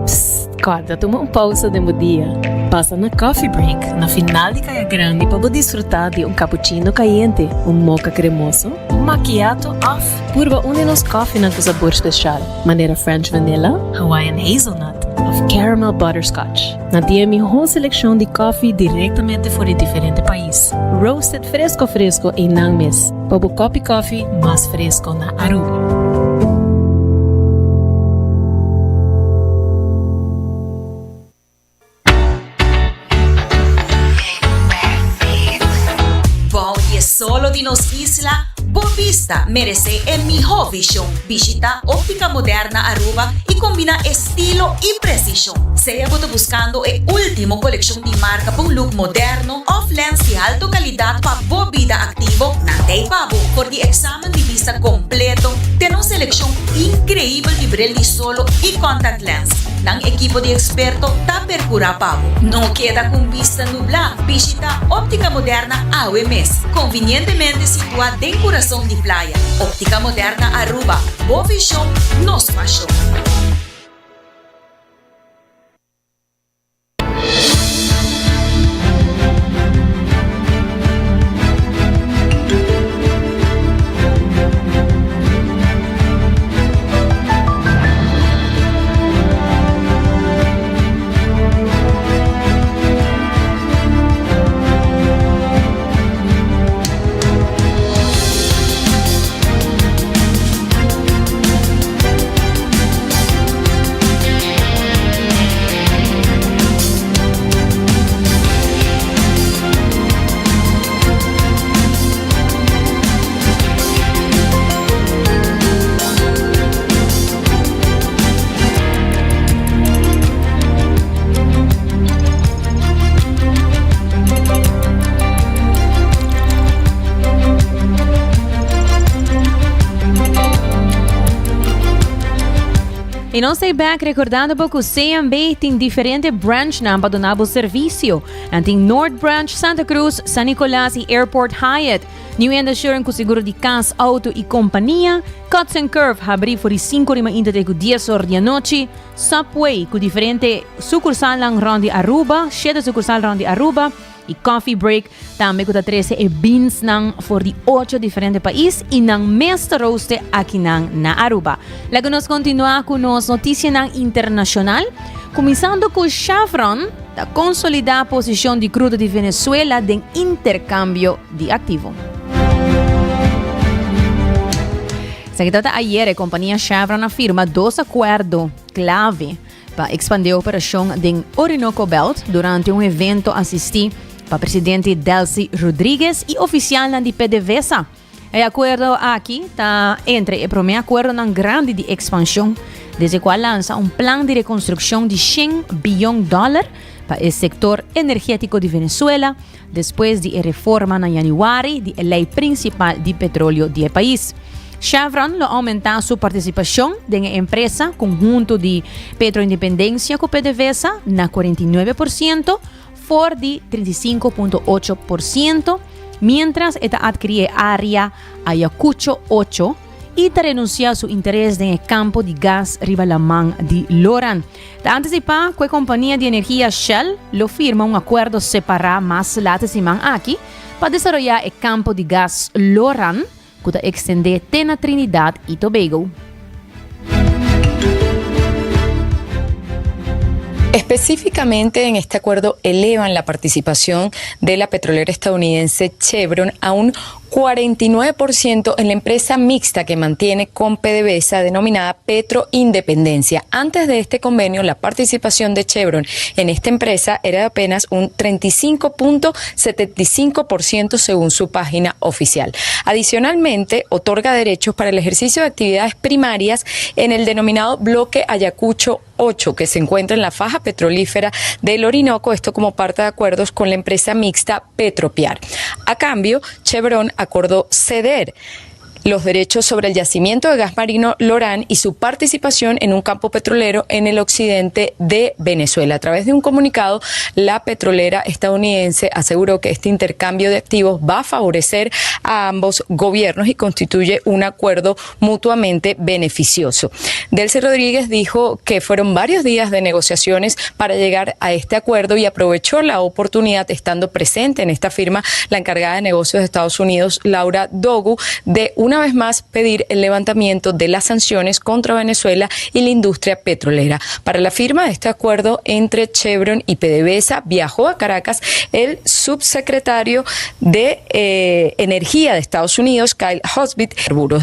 Psst, kòrda tuma un pousa den bo dia. Pasa na Coffee Break na final di Kaya Grandi pa bo disfrutá di un cappuccino kayente, un mocha kremoso, un macchiato òf purba un di nos kòfinan ku sabor speshal, manera French vanilla, Hawaiian hazelnut òf caramel butterscotch. Nan tin e mihó selekshon di kòfi direktamente for di diferente pais, roasted fresko fresko einan mes. Pa bo kopi kofi mas fresco na Aruba. di nos isla, bo bista merece e miho vision. Bishita Optica Moderna Aruba y combina estilo y precision. Sea bo ta buscando e ultimo coleccion di marca pa un look moderno of lens di alto calidad pa bo bida activo, nan ta ey pa bo. For di examen di bista completo te na un seleccion increibel di bril di solo y contact lens, nan ekipo di experto ta percura pa bo. No keda cu un bista nublá, bishita Optica Moderna awe mes, convinientemente situa den curason di playa. Optica Moderna Aruba, bo vision, nos pasion. Y nos ta back recordando bo cu CMB tin diferente branchnan pa duna bo servicio. Nan tin North Branch, Santa Cruz, San Nicolas y Airport Hyatt. New End Assurance cu seguro di cas, auto y compania. Cuts and Curve habri for di 5 or di mainta te cu 10 or di anochi. Subway cu diferente sucursalnan rond di Aruba, shete sucursal rond di Aruba. Y Coffee Break tambe cu ta trece e beansnan for di ocho diferente pais y nan mes ta rooste akinan na Aruba. Laga nos continua cu nos noticianan internacional, cuminsando cu Chevron ta consolida posicion di crudo di Venezuela den intercambio di activo. Esaki tabata ayer e compania Chevron a firma dos acuerdo clave pa expande operacion den Orinoco Belt durante un evento asisti pa presidente Delcy Rodriguez y oficialnan di PDVSA. E acuerdo aki ta entre e prome acuerdonan grandi di expansion desde cu a lansa un plan di reconstruccion di shen biyon dollar pa e sector energetico di Venezuela despues di e reforma na januari di e ley principal di petroleo di e pais. Chevron lo aumenta su participacion den e empresa conhunto di Petroindependencia cu PDVSA na 49% for di 35.8%, mientras e ta adkiri e area Ayacucho 8 y ta renuncia su interes den e campo di gas riba laman di Loran. Ta anticipa cu e compania di energia Shell lo firma un acuerdo separa mas laat e siman aki pa desaroya e campo di gas Loran cu ta extende te na Trinidad y Tobago. Específicamente en este acuerdo elevan la participación de la petrolera estadounidense Chevron a un 49% en la empresa mixta que mantiene con PDVSA denominada Petroindependencia. Antes de este convenio, la participación de Chevron en esta empresa era de apenas un 35.75% según su página oficial. Adicionalmente, otorga derechos para el ejercicio de actividades primarias en el denominado bloque Ayacucho 8, que se encuentra en la faja petrolífera del Orinoco, esto como parte de acuerdos con la empresa mixta Petropiar. A cambio, Chevron acordó ceder los derechos sobre el yacimiento de gas marino Lorán y su participación en un campo petrolero en el occidente de Venezuela. A través de un comunicado, la petrolera estadounidense aseguró que este intercambio de activos va a favorecer a ambos gobiernos y constituye un acuerdo mutuamente beneficioso. Delcy Rodríguez dijo que fueron varios días de negociaciones para llegar a este acuerdo y aprovechó la oportunidad, estando presente en esta firma la encargada de negocios de Estados Unidos, Laura Dogu, de una una vez más pedir el levantamiento de las sanciones contra Venezuela y la industria petrolera. Para la firma de este acuerdo entre Chevron y PDVSA viajó a Caracas el subsecretario de eh, Energía de Estados Unidos, Kyle Hosbit.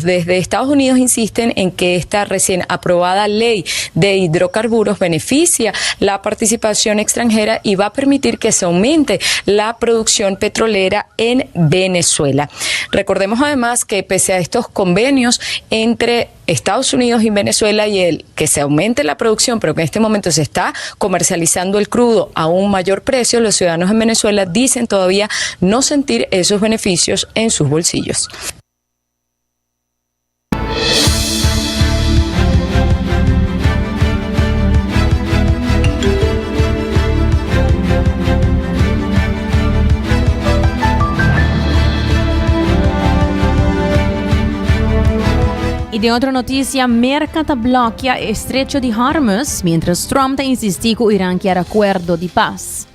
Desde Estados Unidos insisten en que esta recién aprobada ley de hidrocarburos beneficia la participación extranjera y va a permitir que se aumente la producción petrolera en Venezuela. Recordemos además que pese a estos convenios entre Estados Unidos y Venezuela y el que se aumente la producción, pero que en este momento se está comercializando el crudo a un mayor precio, los ciudadanos en Venezuela dicen todavía no sentir esos beneficios en sus bolsillos. Y den otro noticia, Merca ta blokia e estrecho di Hormuz, mientras Trump ta insisti cu Iran kier acuerdo di paz.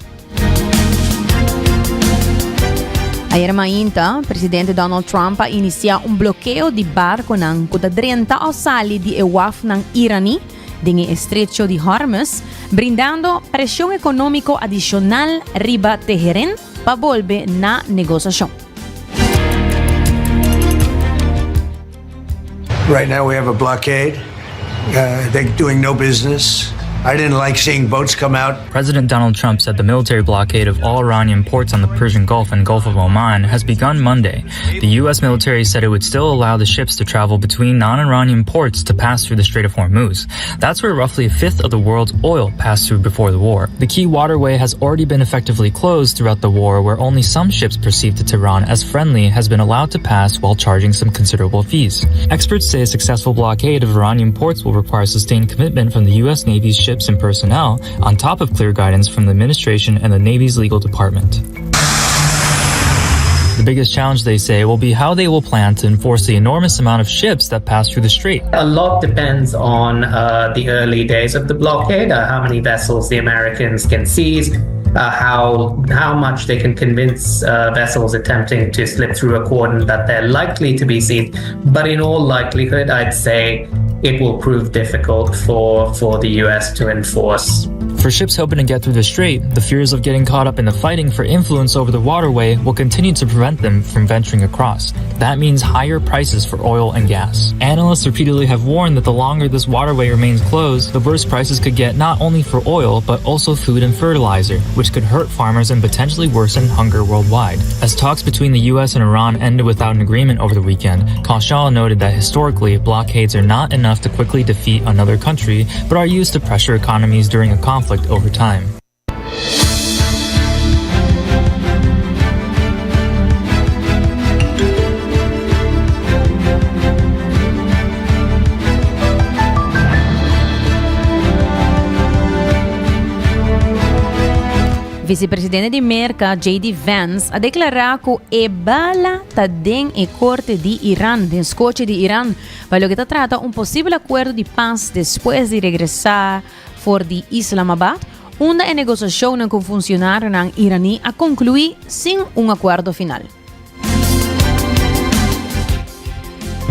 Ayer mainta, presidente Donald Trump a inicia un blokeo di barconan cu ta drenta o sali di e wafnan iraní den e estrecho di Hormuz, brindando presion economico adicional riba Teherán pa bolbe na negociacion. Right now we have a blockade. Uh, they're doing no business. I didn't like seeing boats come out. President Donald Trump said the military blockade of all Iranian ports on the Persian Gulf and Gulf of Oman has begun Monday. The U.S. military said it would still allow the ships to travel between non Iranian ports to pass through the Strait of Hormuz. That's where roughly a fifth of the world's oil passed through before the war. The key waterway has already been effectively closed throughout the war, where only some ships perceived to Tehran as friendly has been allowed to pass while charging some considerable fees. Experts say a successful blockade of Iranian ports will require sustained commitment from the U.S. Navy's ships and personnel, on top of clear guidance from the administration and the Navy's legal department. The biggest challenge, they say, will be how they will plan to enforce the enormous amount of ships that pass through the strait. A lot depends on uh, the early days of the blockade, uh, how many vessels the Americans can seize, uh, how how much they can convince uh, vessels attempting to slip through a cordon that they're likely to be seized. But in all likelihood, I'd say it will prove difficult for, for the US to enforce. For ships hoping to get through the strait, the fears of getting caught up in the fighting for influence over the waterway will continue to prevent them from venturing across. That means higher prices for oil and gas. Analysts repeatedly have warned that the longer this waterway remains closed, the worse prices could get not only for oil, but also food and fertilizer, which could hurt farmers and potentially worsen hunger worldwide. As talks between the US and Iran ended without an agreement over the weekend, Kaushal noted that historically, blockades are not enough to quickly defeat another country, but are used to pressure economies during a conflict over time. Vicepresidente di Merca, JD Vance, a declara cu e bala ta den e corte di Iran, den scoche di Iran, pa loke ta trata un posibel acuerdo di paz despues di regresa for di Islamabad, unda e negociacionnan cu funcionarionan Irani a conclui sin un acuerdo final.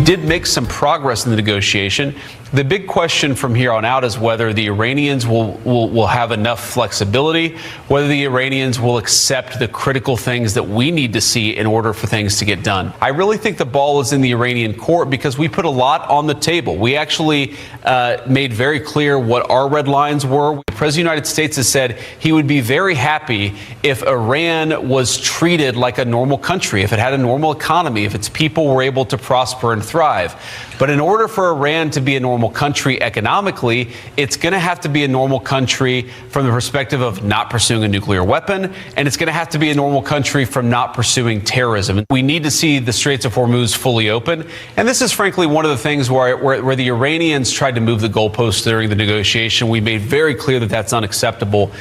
Did make some progress in the negotiation. The big question from here on out is whether the Iranians will, will, will have enough flexibility, whether the Iranians will accept the critical things that we need to see in order for things to get done. I really think the ball is in the Iranian court because we put a lot on the table. We actually uh, made very clear what our red lines were. The President of the United States has said he would be very happy if Iran was treated like a normal country, if it had a normal economy, if its people were able to prosper and thrive. But in order for Iran to be a normal country economically, it's going to have to be a normal country from the perspective of not pursuing a nuclear weapon, and it's going to have to be a normal country from not pursuing terrorism. We need to see the Straits of Hormuz fully open. And this is frankly one of the things where, where, where the Iranians tried to move the goalposts during the negotiation. We made very clear that that's unacceptable.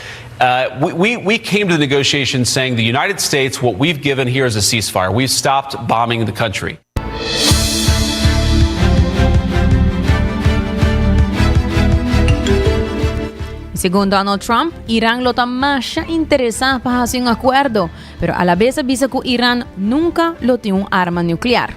Uh, we, we, we came to the negotiation saying the United States, what we've given here is a ceasefire. We've stopped bombing the country. Segun Donald Trump, Iran lo ta masha interesa pa haci un acuerdo, pero alabes a bisa cu Iran nunca lo tin un arma nuclear.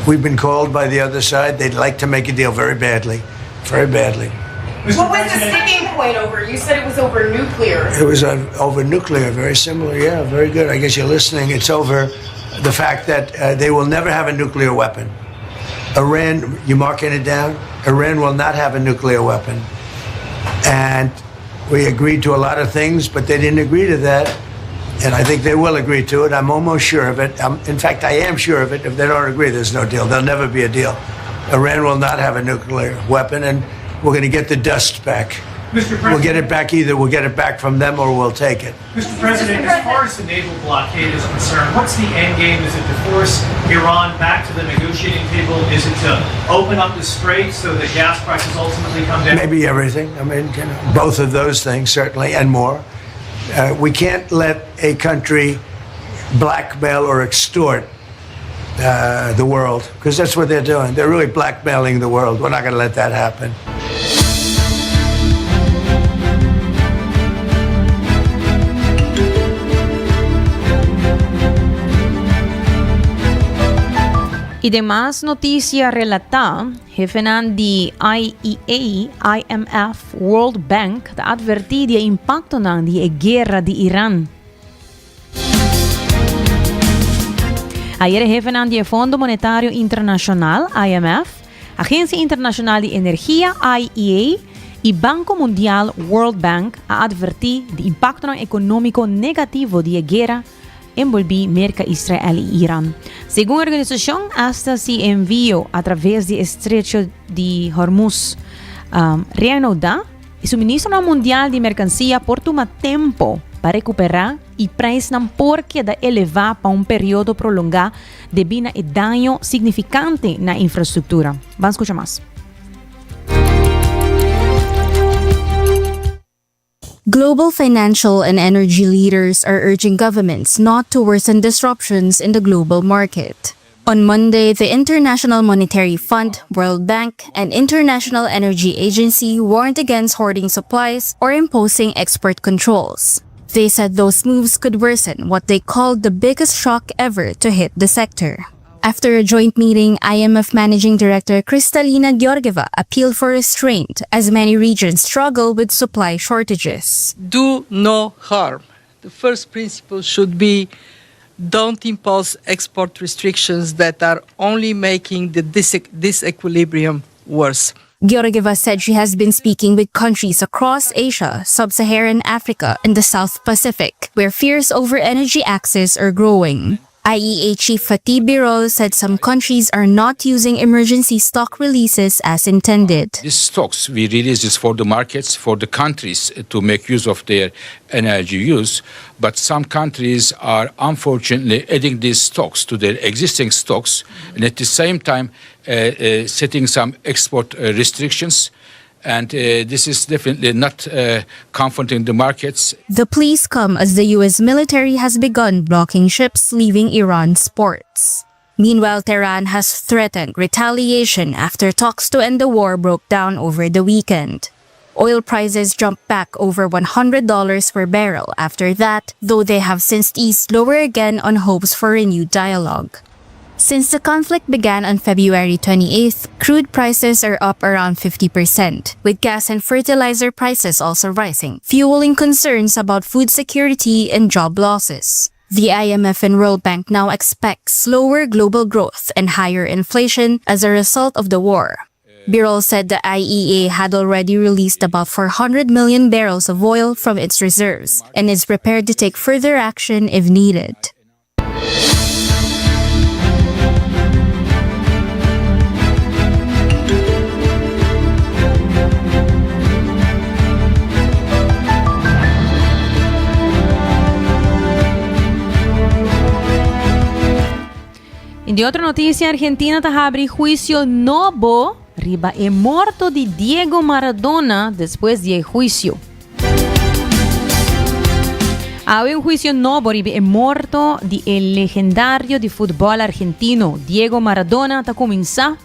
We've been called by the other side. They'd like to make a deal very badly, very badly. What was the sticking point over? You said it was over nuclear. It was on, over nuclear, very similar. Yeah, very good. I guess you're listening. It's over the fact that uh, they will never have a nuclear weapon. Iran, you marking it down? Iran will not have a nuclear weapon. And we agreed to a lot of things, but they didn't agree to that. And I think they will agree to it. I'm almost sure of it. Um, in fact, I am sure of it. If they don't agree, there's no deal. There'll never be a deal. Iran will not have a nuclear weapon, and we're going to get the dust back. Mr. President, we'll get it back either we'll get it back from them or we'll take it. Mr. President, as far as the naval blockade is concerned, what's the end game? Is it to force Iran back to the negotiating table? Is it to open up the strait so that gas prices ultimately come down? Maybe everything. I mean, you know, both of those things, certainly, and more. Uh, we can't let a country blackmail or extort uh, the world because that's what they're doing. They're really blackmailing the world. We're not going to let that happen. Y demas noticia relata, jefenan di IEA, IMF, World Bank ta adverti di e impactonan di e guera di Iran. Ayer e hefenan di e Fondo Monetario Internacional, IMF, Agencia Internacional di Energia, IEA, y Banco Mundial, World Bank, a adverti di impactonan economico negativo di e guera enbolbí Merca, Israel y Iran. Segun e organisacion, hasta si e envio a traves di e Estrecho di Hormuz reanudá, E suministronan mundial di merkansia por tuma tempo pa rekuperá i preisnan por keda elevá pa un periodo prolongá debí na e daño signifikante na infrastruktura. Ban skucha mas. Global financial and energy leaders are urging governments not to worsen disruptions in the global market. On Monday, the International Monetary Fund, World Bank, and International Energy Agency warned against hoarding supplies or imposing export controls. They said those moves could worsen what they called the biggest shock ever to hit the sector. After a joint meeting, IMF Managing Director Kristalina Georgieva appealed for restraint as many regions struggle with supply shortages. Do no harm. The first principle should be don't impose export restrictions that are only making the disequilibrium worse. Georgieva said she has been speaking with countries across Asia, sub-Saharan Africa, and the South Pacific, where fears over energy access are growing. IEA Chief Fatih Birol said some countries are not using emergency stock releases as intended. These stocks we release is for the markets, for the countries to make use of their energy use. But some countries are unfortunately adding these stocks to their existing stocks and at the same time uh, uh, setting some export uh, restrictions and uh, this is definitely not uh, comforting the markets. The pleas come as the U.S. military has begun blocking ships leaving Iran's ports. Meanwhile, Tehran has threatened retaliation after talks to end the war broke down over the weekend. Oil prices jumped back over $100 per barrel after that, though they have since eased lower again on hopes for renewed dialogue. Since the conflict began on February 28th, crude prices are up around 50%, with gas and fertilizer prices also rising, fueling concerns about food security and job losses. The IMF and World Bank now expect slower global growth and higher inflation as a result of the war. Birol said the IEA had already released about 400 million barrels of oil from its reserves and is prepared to take further action if needed. Y di otro noticia, Argentina ta habri huicio nobo riba e morto di Diego Maradona despues di e huicio. Awe un huicio nobo riba e morto di e legendario di futbol argentino Diego Maradona ta cuminsa,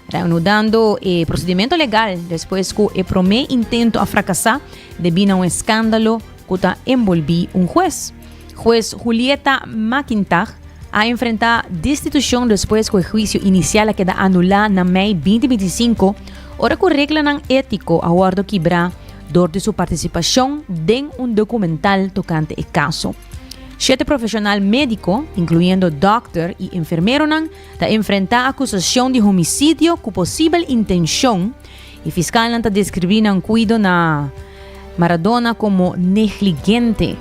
reanudando e procedimento legal despues cu e prome intento a fracasa debi na un escandalo cu ta enbolbi un hues. Hues Julieta Makintach. a enfrentá destitushon despues ku e huisio inisial a keda anulá na mei 2025, ora ku reglanan étiko a wòrdu kibrá dor di su partisipashon den un dokumental tokante e kaso. Shete profeshonal médiko, inkluyendo dòkter i enfermeronan, ta enfrentá akusashon di homisidio ku posibel intenshon i fiskalnan ta deskribí nan kuido na Maradona komo negligente,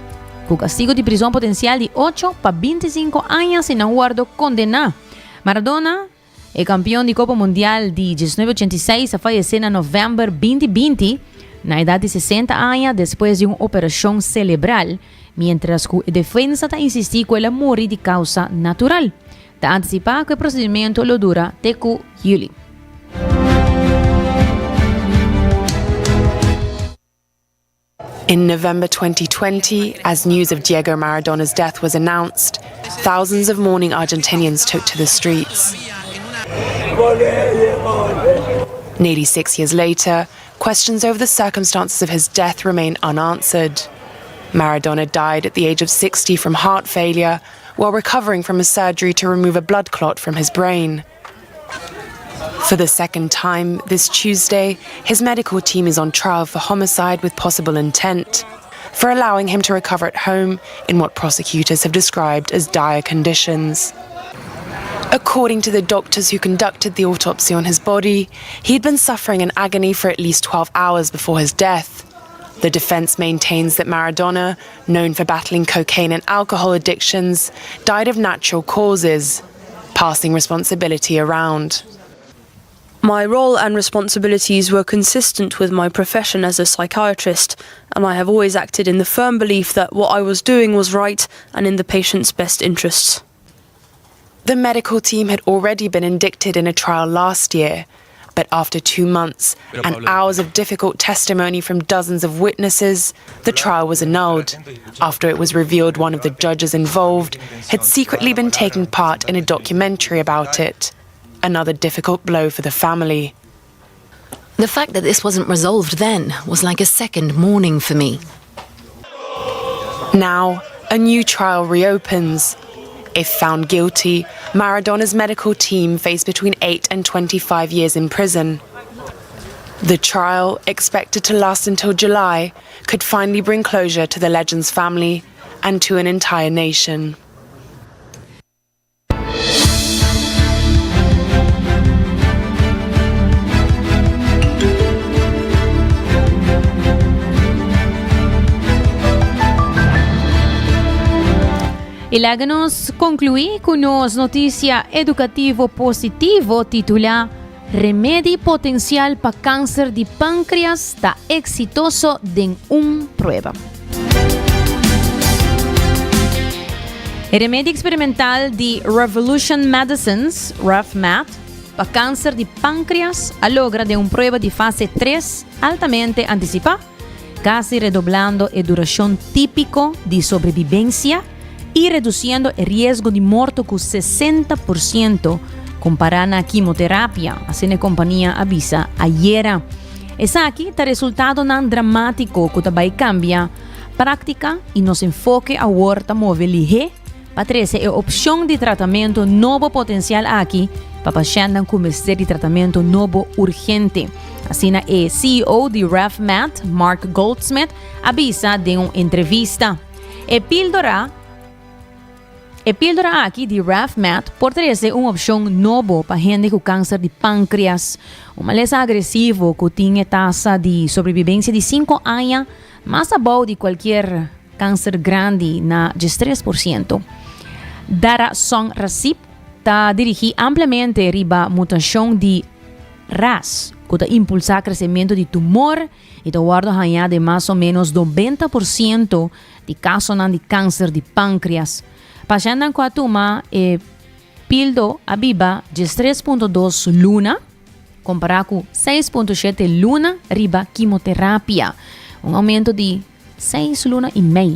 ku kastigu di prizon potensial di ocho pa 25 aña si nan wòrdu kondená. Maradona, e kampion di Kopa Mundial di 1986, a fayesé na novèmber 2020 na edat di 60 aña despues di un operashon selebral, miéntras ku e defensa ta insistí ku el a muri di kousa natural. Ta antisipá ku e prosedimentu lo dura te ku yüli. In November 2020, as news of Diego Maradona's death was announced, thousands of mourning Argentinians took to the streets. Nearly six years later, questions over the circumstances of his death remain unanswered. Maradona died at the age of 60 from heart failure while recovering from a surgery to remove a blood clot from his brain. For the second time this Tuesday, his medical team is on trial for homicide with possible intent, for allowing him to recover at home in what prosecutors have described as dire conditions. According to the doctors who conducted the autopsy on his body, he had been suffering in agony for at least 12 hours before his death. The defense maintains that Maradona, known for battling cocaine and alcohol addictions, died of natural causes, passing responsibility around. My role and responsibilities were consistent with my profession as a psychiatrist, and I have always acted in the firm belief that what I was doing was right and in the patient's best interests. The medical team had already been indicted in a trial last year. But after two months and hours of difficult testimony from dozens of witnesses, the trial was annulled after it was revealed one of the judges involved had secretly been taking part in a documentary about it. Another difficult blow for the family. The fact that this wasn't resolved then was like a second mourning for me. Now, a new trial reopens. If found guilty, Maradona's medical team face between 8 and 25 years in prison. The trial, expected to last until July, could finally bring closure to the legend's family and to an entire nation. I laga nos konkluí ku nos notisia edukativo positivo titulá Remedi potensial pa kanser di pankrias ta eksitoso den un prueba. E remedi eksperimental di Revolution Medicines, RevMed, pa kanser di pankrias a logra den un prueba di fase tres altamente antisipá, kasi redoblando e durashon típiko di sobrebibensia i redusiendo e riesgo di morto ku 60% kompará na kimoterapia, asina e kompania a bisa ayera. Esaki ta resultadonan dramátiko ku ta bai kambia práktika i nos enfoke awor ta move lihé pa trese e opshon di tratamentu nobo potensial aki pa pashèntnan ku mester di tratamentu nobo urgente, asina e CEO di RevMed, Mark Goldsmith, a bisa den un entrevista. E píldora E píldora aki di RevMed por trese un opshon nobo pa hende ku kanser di pánkreas, un malesa agresivo ku tin e tasa di sobrebibensia di sinku aña mas abou di kualkier Kanser grandi na 13%. Daraxonrasib ta dirigí ampliamente riba mutashon di ras ku ta impulsá kresementu di tumor i ta wòrdu hañá den mas o ménos 90% di kasonan di kanser di pánkreas. Pashèntnan ku a tuma e pildo a biba 13.2 luna kompará ku 6.7 luna riba kimoterapia, un oumento di Seis luna i mei.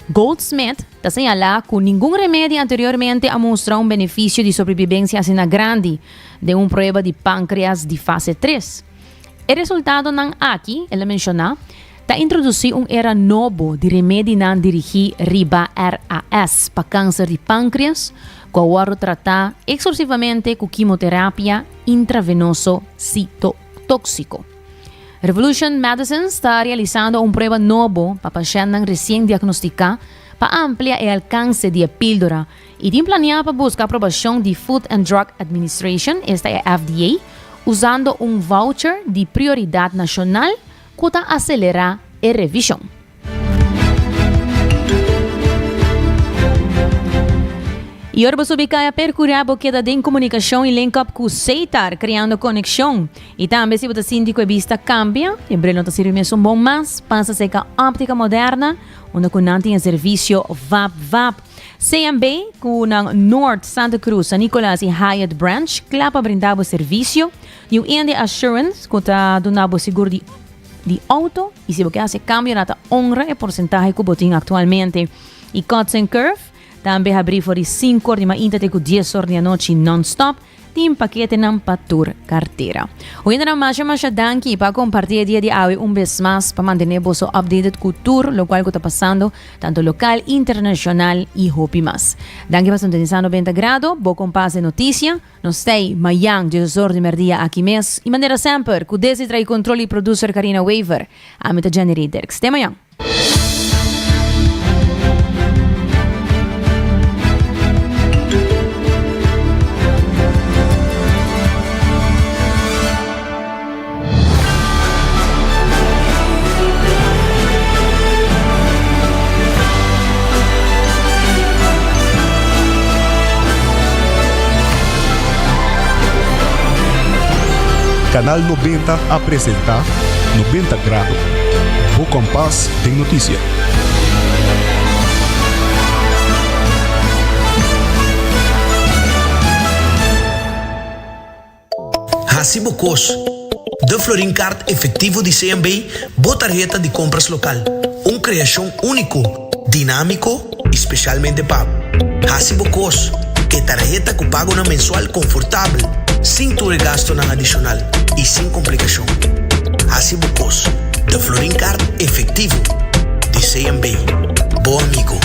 Goldsmith ta señalá ku ningun remedi anteriormente a mustra un benefisio di sobrebibensia asina grandi den un prueba di pánkreas di fase tres. E resultadonan aki, el a menshoná, ta introdusí un era nobo di remedinan dirigí riba RAS pa kanser di pánkreas, ku a wòrdu tratá eksklusivamente ku kimoterapia intravenoso sitotóksiko. Revolution Medicines ta realisando un prueba nobo pa pashèntnan resien diagnostiká pa amplia e alkanse di e píldora i tin planiá pa buska aprobashon di Food and Drug Administration, esta e FDA, usando un voucher di prioridat nashonal ku ta aselerá e revishon. I ora bo subi kaya perkurá bo keda den komunikashon i link up ku Setar, kreando konekshon. I tambe si bo ta sinti ku e bista kambia, e bril no ta sirbi mesun bon mas, pasa serka Optica Moderna, unda ku nan tin e servisio Vap Vap. CMB, ku nan Noord, Santa Cruz, San Nicolas i Hyatt Branch kla pa brinda bo servisio. New India Assurance ku ta duna bo sigur di di auto y si bo ke haci cambio na ta honra e porcentahe cu bo tin actualmente. Y Cuts and Curve tambe habri for di 5 or di mainta te cu 10 or di anochi non-stop. Tin paketenan pa tur cartera. Oyentenan masha masha danki pa comparti e dia di awe un bes mas pa mantene boso updated cu tur locual cu ta pasando tanto local, internacional y hopi mas. Danki pa sintonisa 90 Grado, bo compas de noticia. Nos t'ei mayan diesos or di merdia aki mes y manera semper cu Desi trae control y producer Karina Wever. Ami ta Jenny Riederks. Te mayan. Canal 90 a presenta 90 Grado, bo kompas den notisia. Hasi bo kos. De Florin Card Efectivo di CMB, bo tarheta di compras local. Un creacion unico, dinamico y specialmente pa bo. Hasi bo kos. E tarheta cu pagonan mensual confortabel, sin tur e gastonan adicional y sin complicacion. Hasi bo kos. De Florin Card Efectivo di CMB. Bo amigo.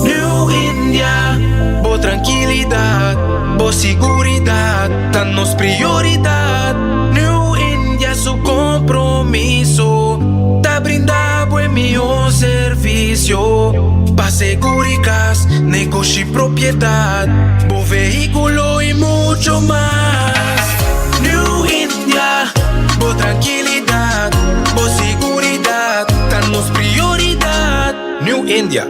New India, bo trankilidat, bo siguridat ta nos prioridat. New India su kompromiso ta brinda bo e mihó servisio pa seguri kas, negoshi, propiedat, bo vehíkulo i mucho mas. New India, bo trankilidat, bo siguridat ta nos prioridat. New India.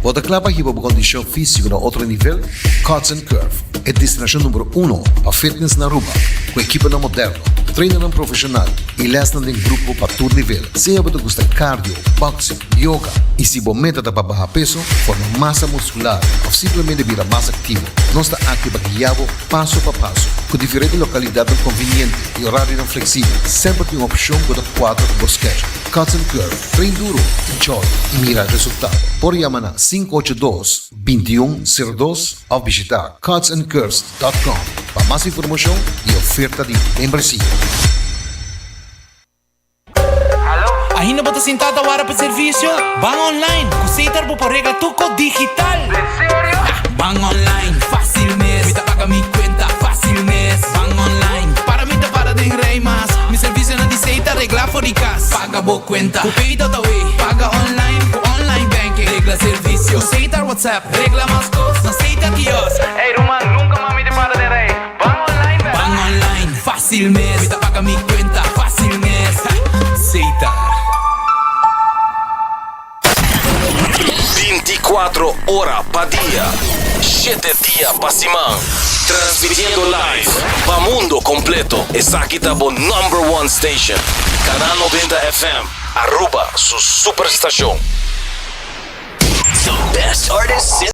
Bo ta kla pa hiba bo kondishon físiko na otro nivel? Cuts and Curve, e destinashon number uno pa fitness na Aruba, ku ekiponan moderno, trainernan profeshonal i lèsnan den grupo pa tur nivel. Sea bo ta gusta cardio, boxing, yoga i si bo meta ta pa baha peso, forma masa muskular òf simplemente bira mas aktivo, nos ta aki pa guia bo paso pa paso. Ku diferente lokalidatnan konviniente i orarionan fleksibel, semper tin un opshon ku ta kuadra ku bo schedule. Cuts and Curve, train duro, enjoy i mira resultado. Por yama na 582 2102 òf bishita cutsandcurves dot com pa mas informashon i oferta di membresia. Ainda bo ta sintá ta wara pa servisio? Ban online! Ku Setar bo por regla tur kos digital! Den serio? Ban online, fásil mes! Mi ta paga mi kuenta, fásil mes! Ban online, para mi ta para den rei mas! Mi servisionan di Setar reglá for di kas! Paga bo kuenta ku Pay.awe! Paga online ku online banking! Regla servisio ku Setar WhatsApp! Regla mas kos na Setar kiosk! Ey ruman, nunka mas mi ta para den rei! Ban online bèl! Ban online, fásil mes! Mi ta paga mi kuenta, fásil mes! Setar. 24 ora pa dia, shete dia pa siman. Transmitiendo live pa mundo completo. Esaki ta bo number one station. Canal 90 FM, Aruba su superstacion. The best artists in.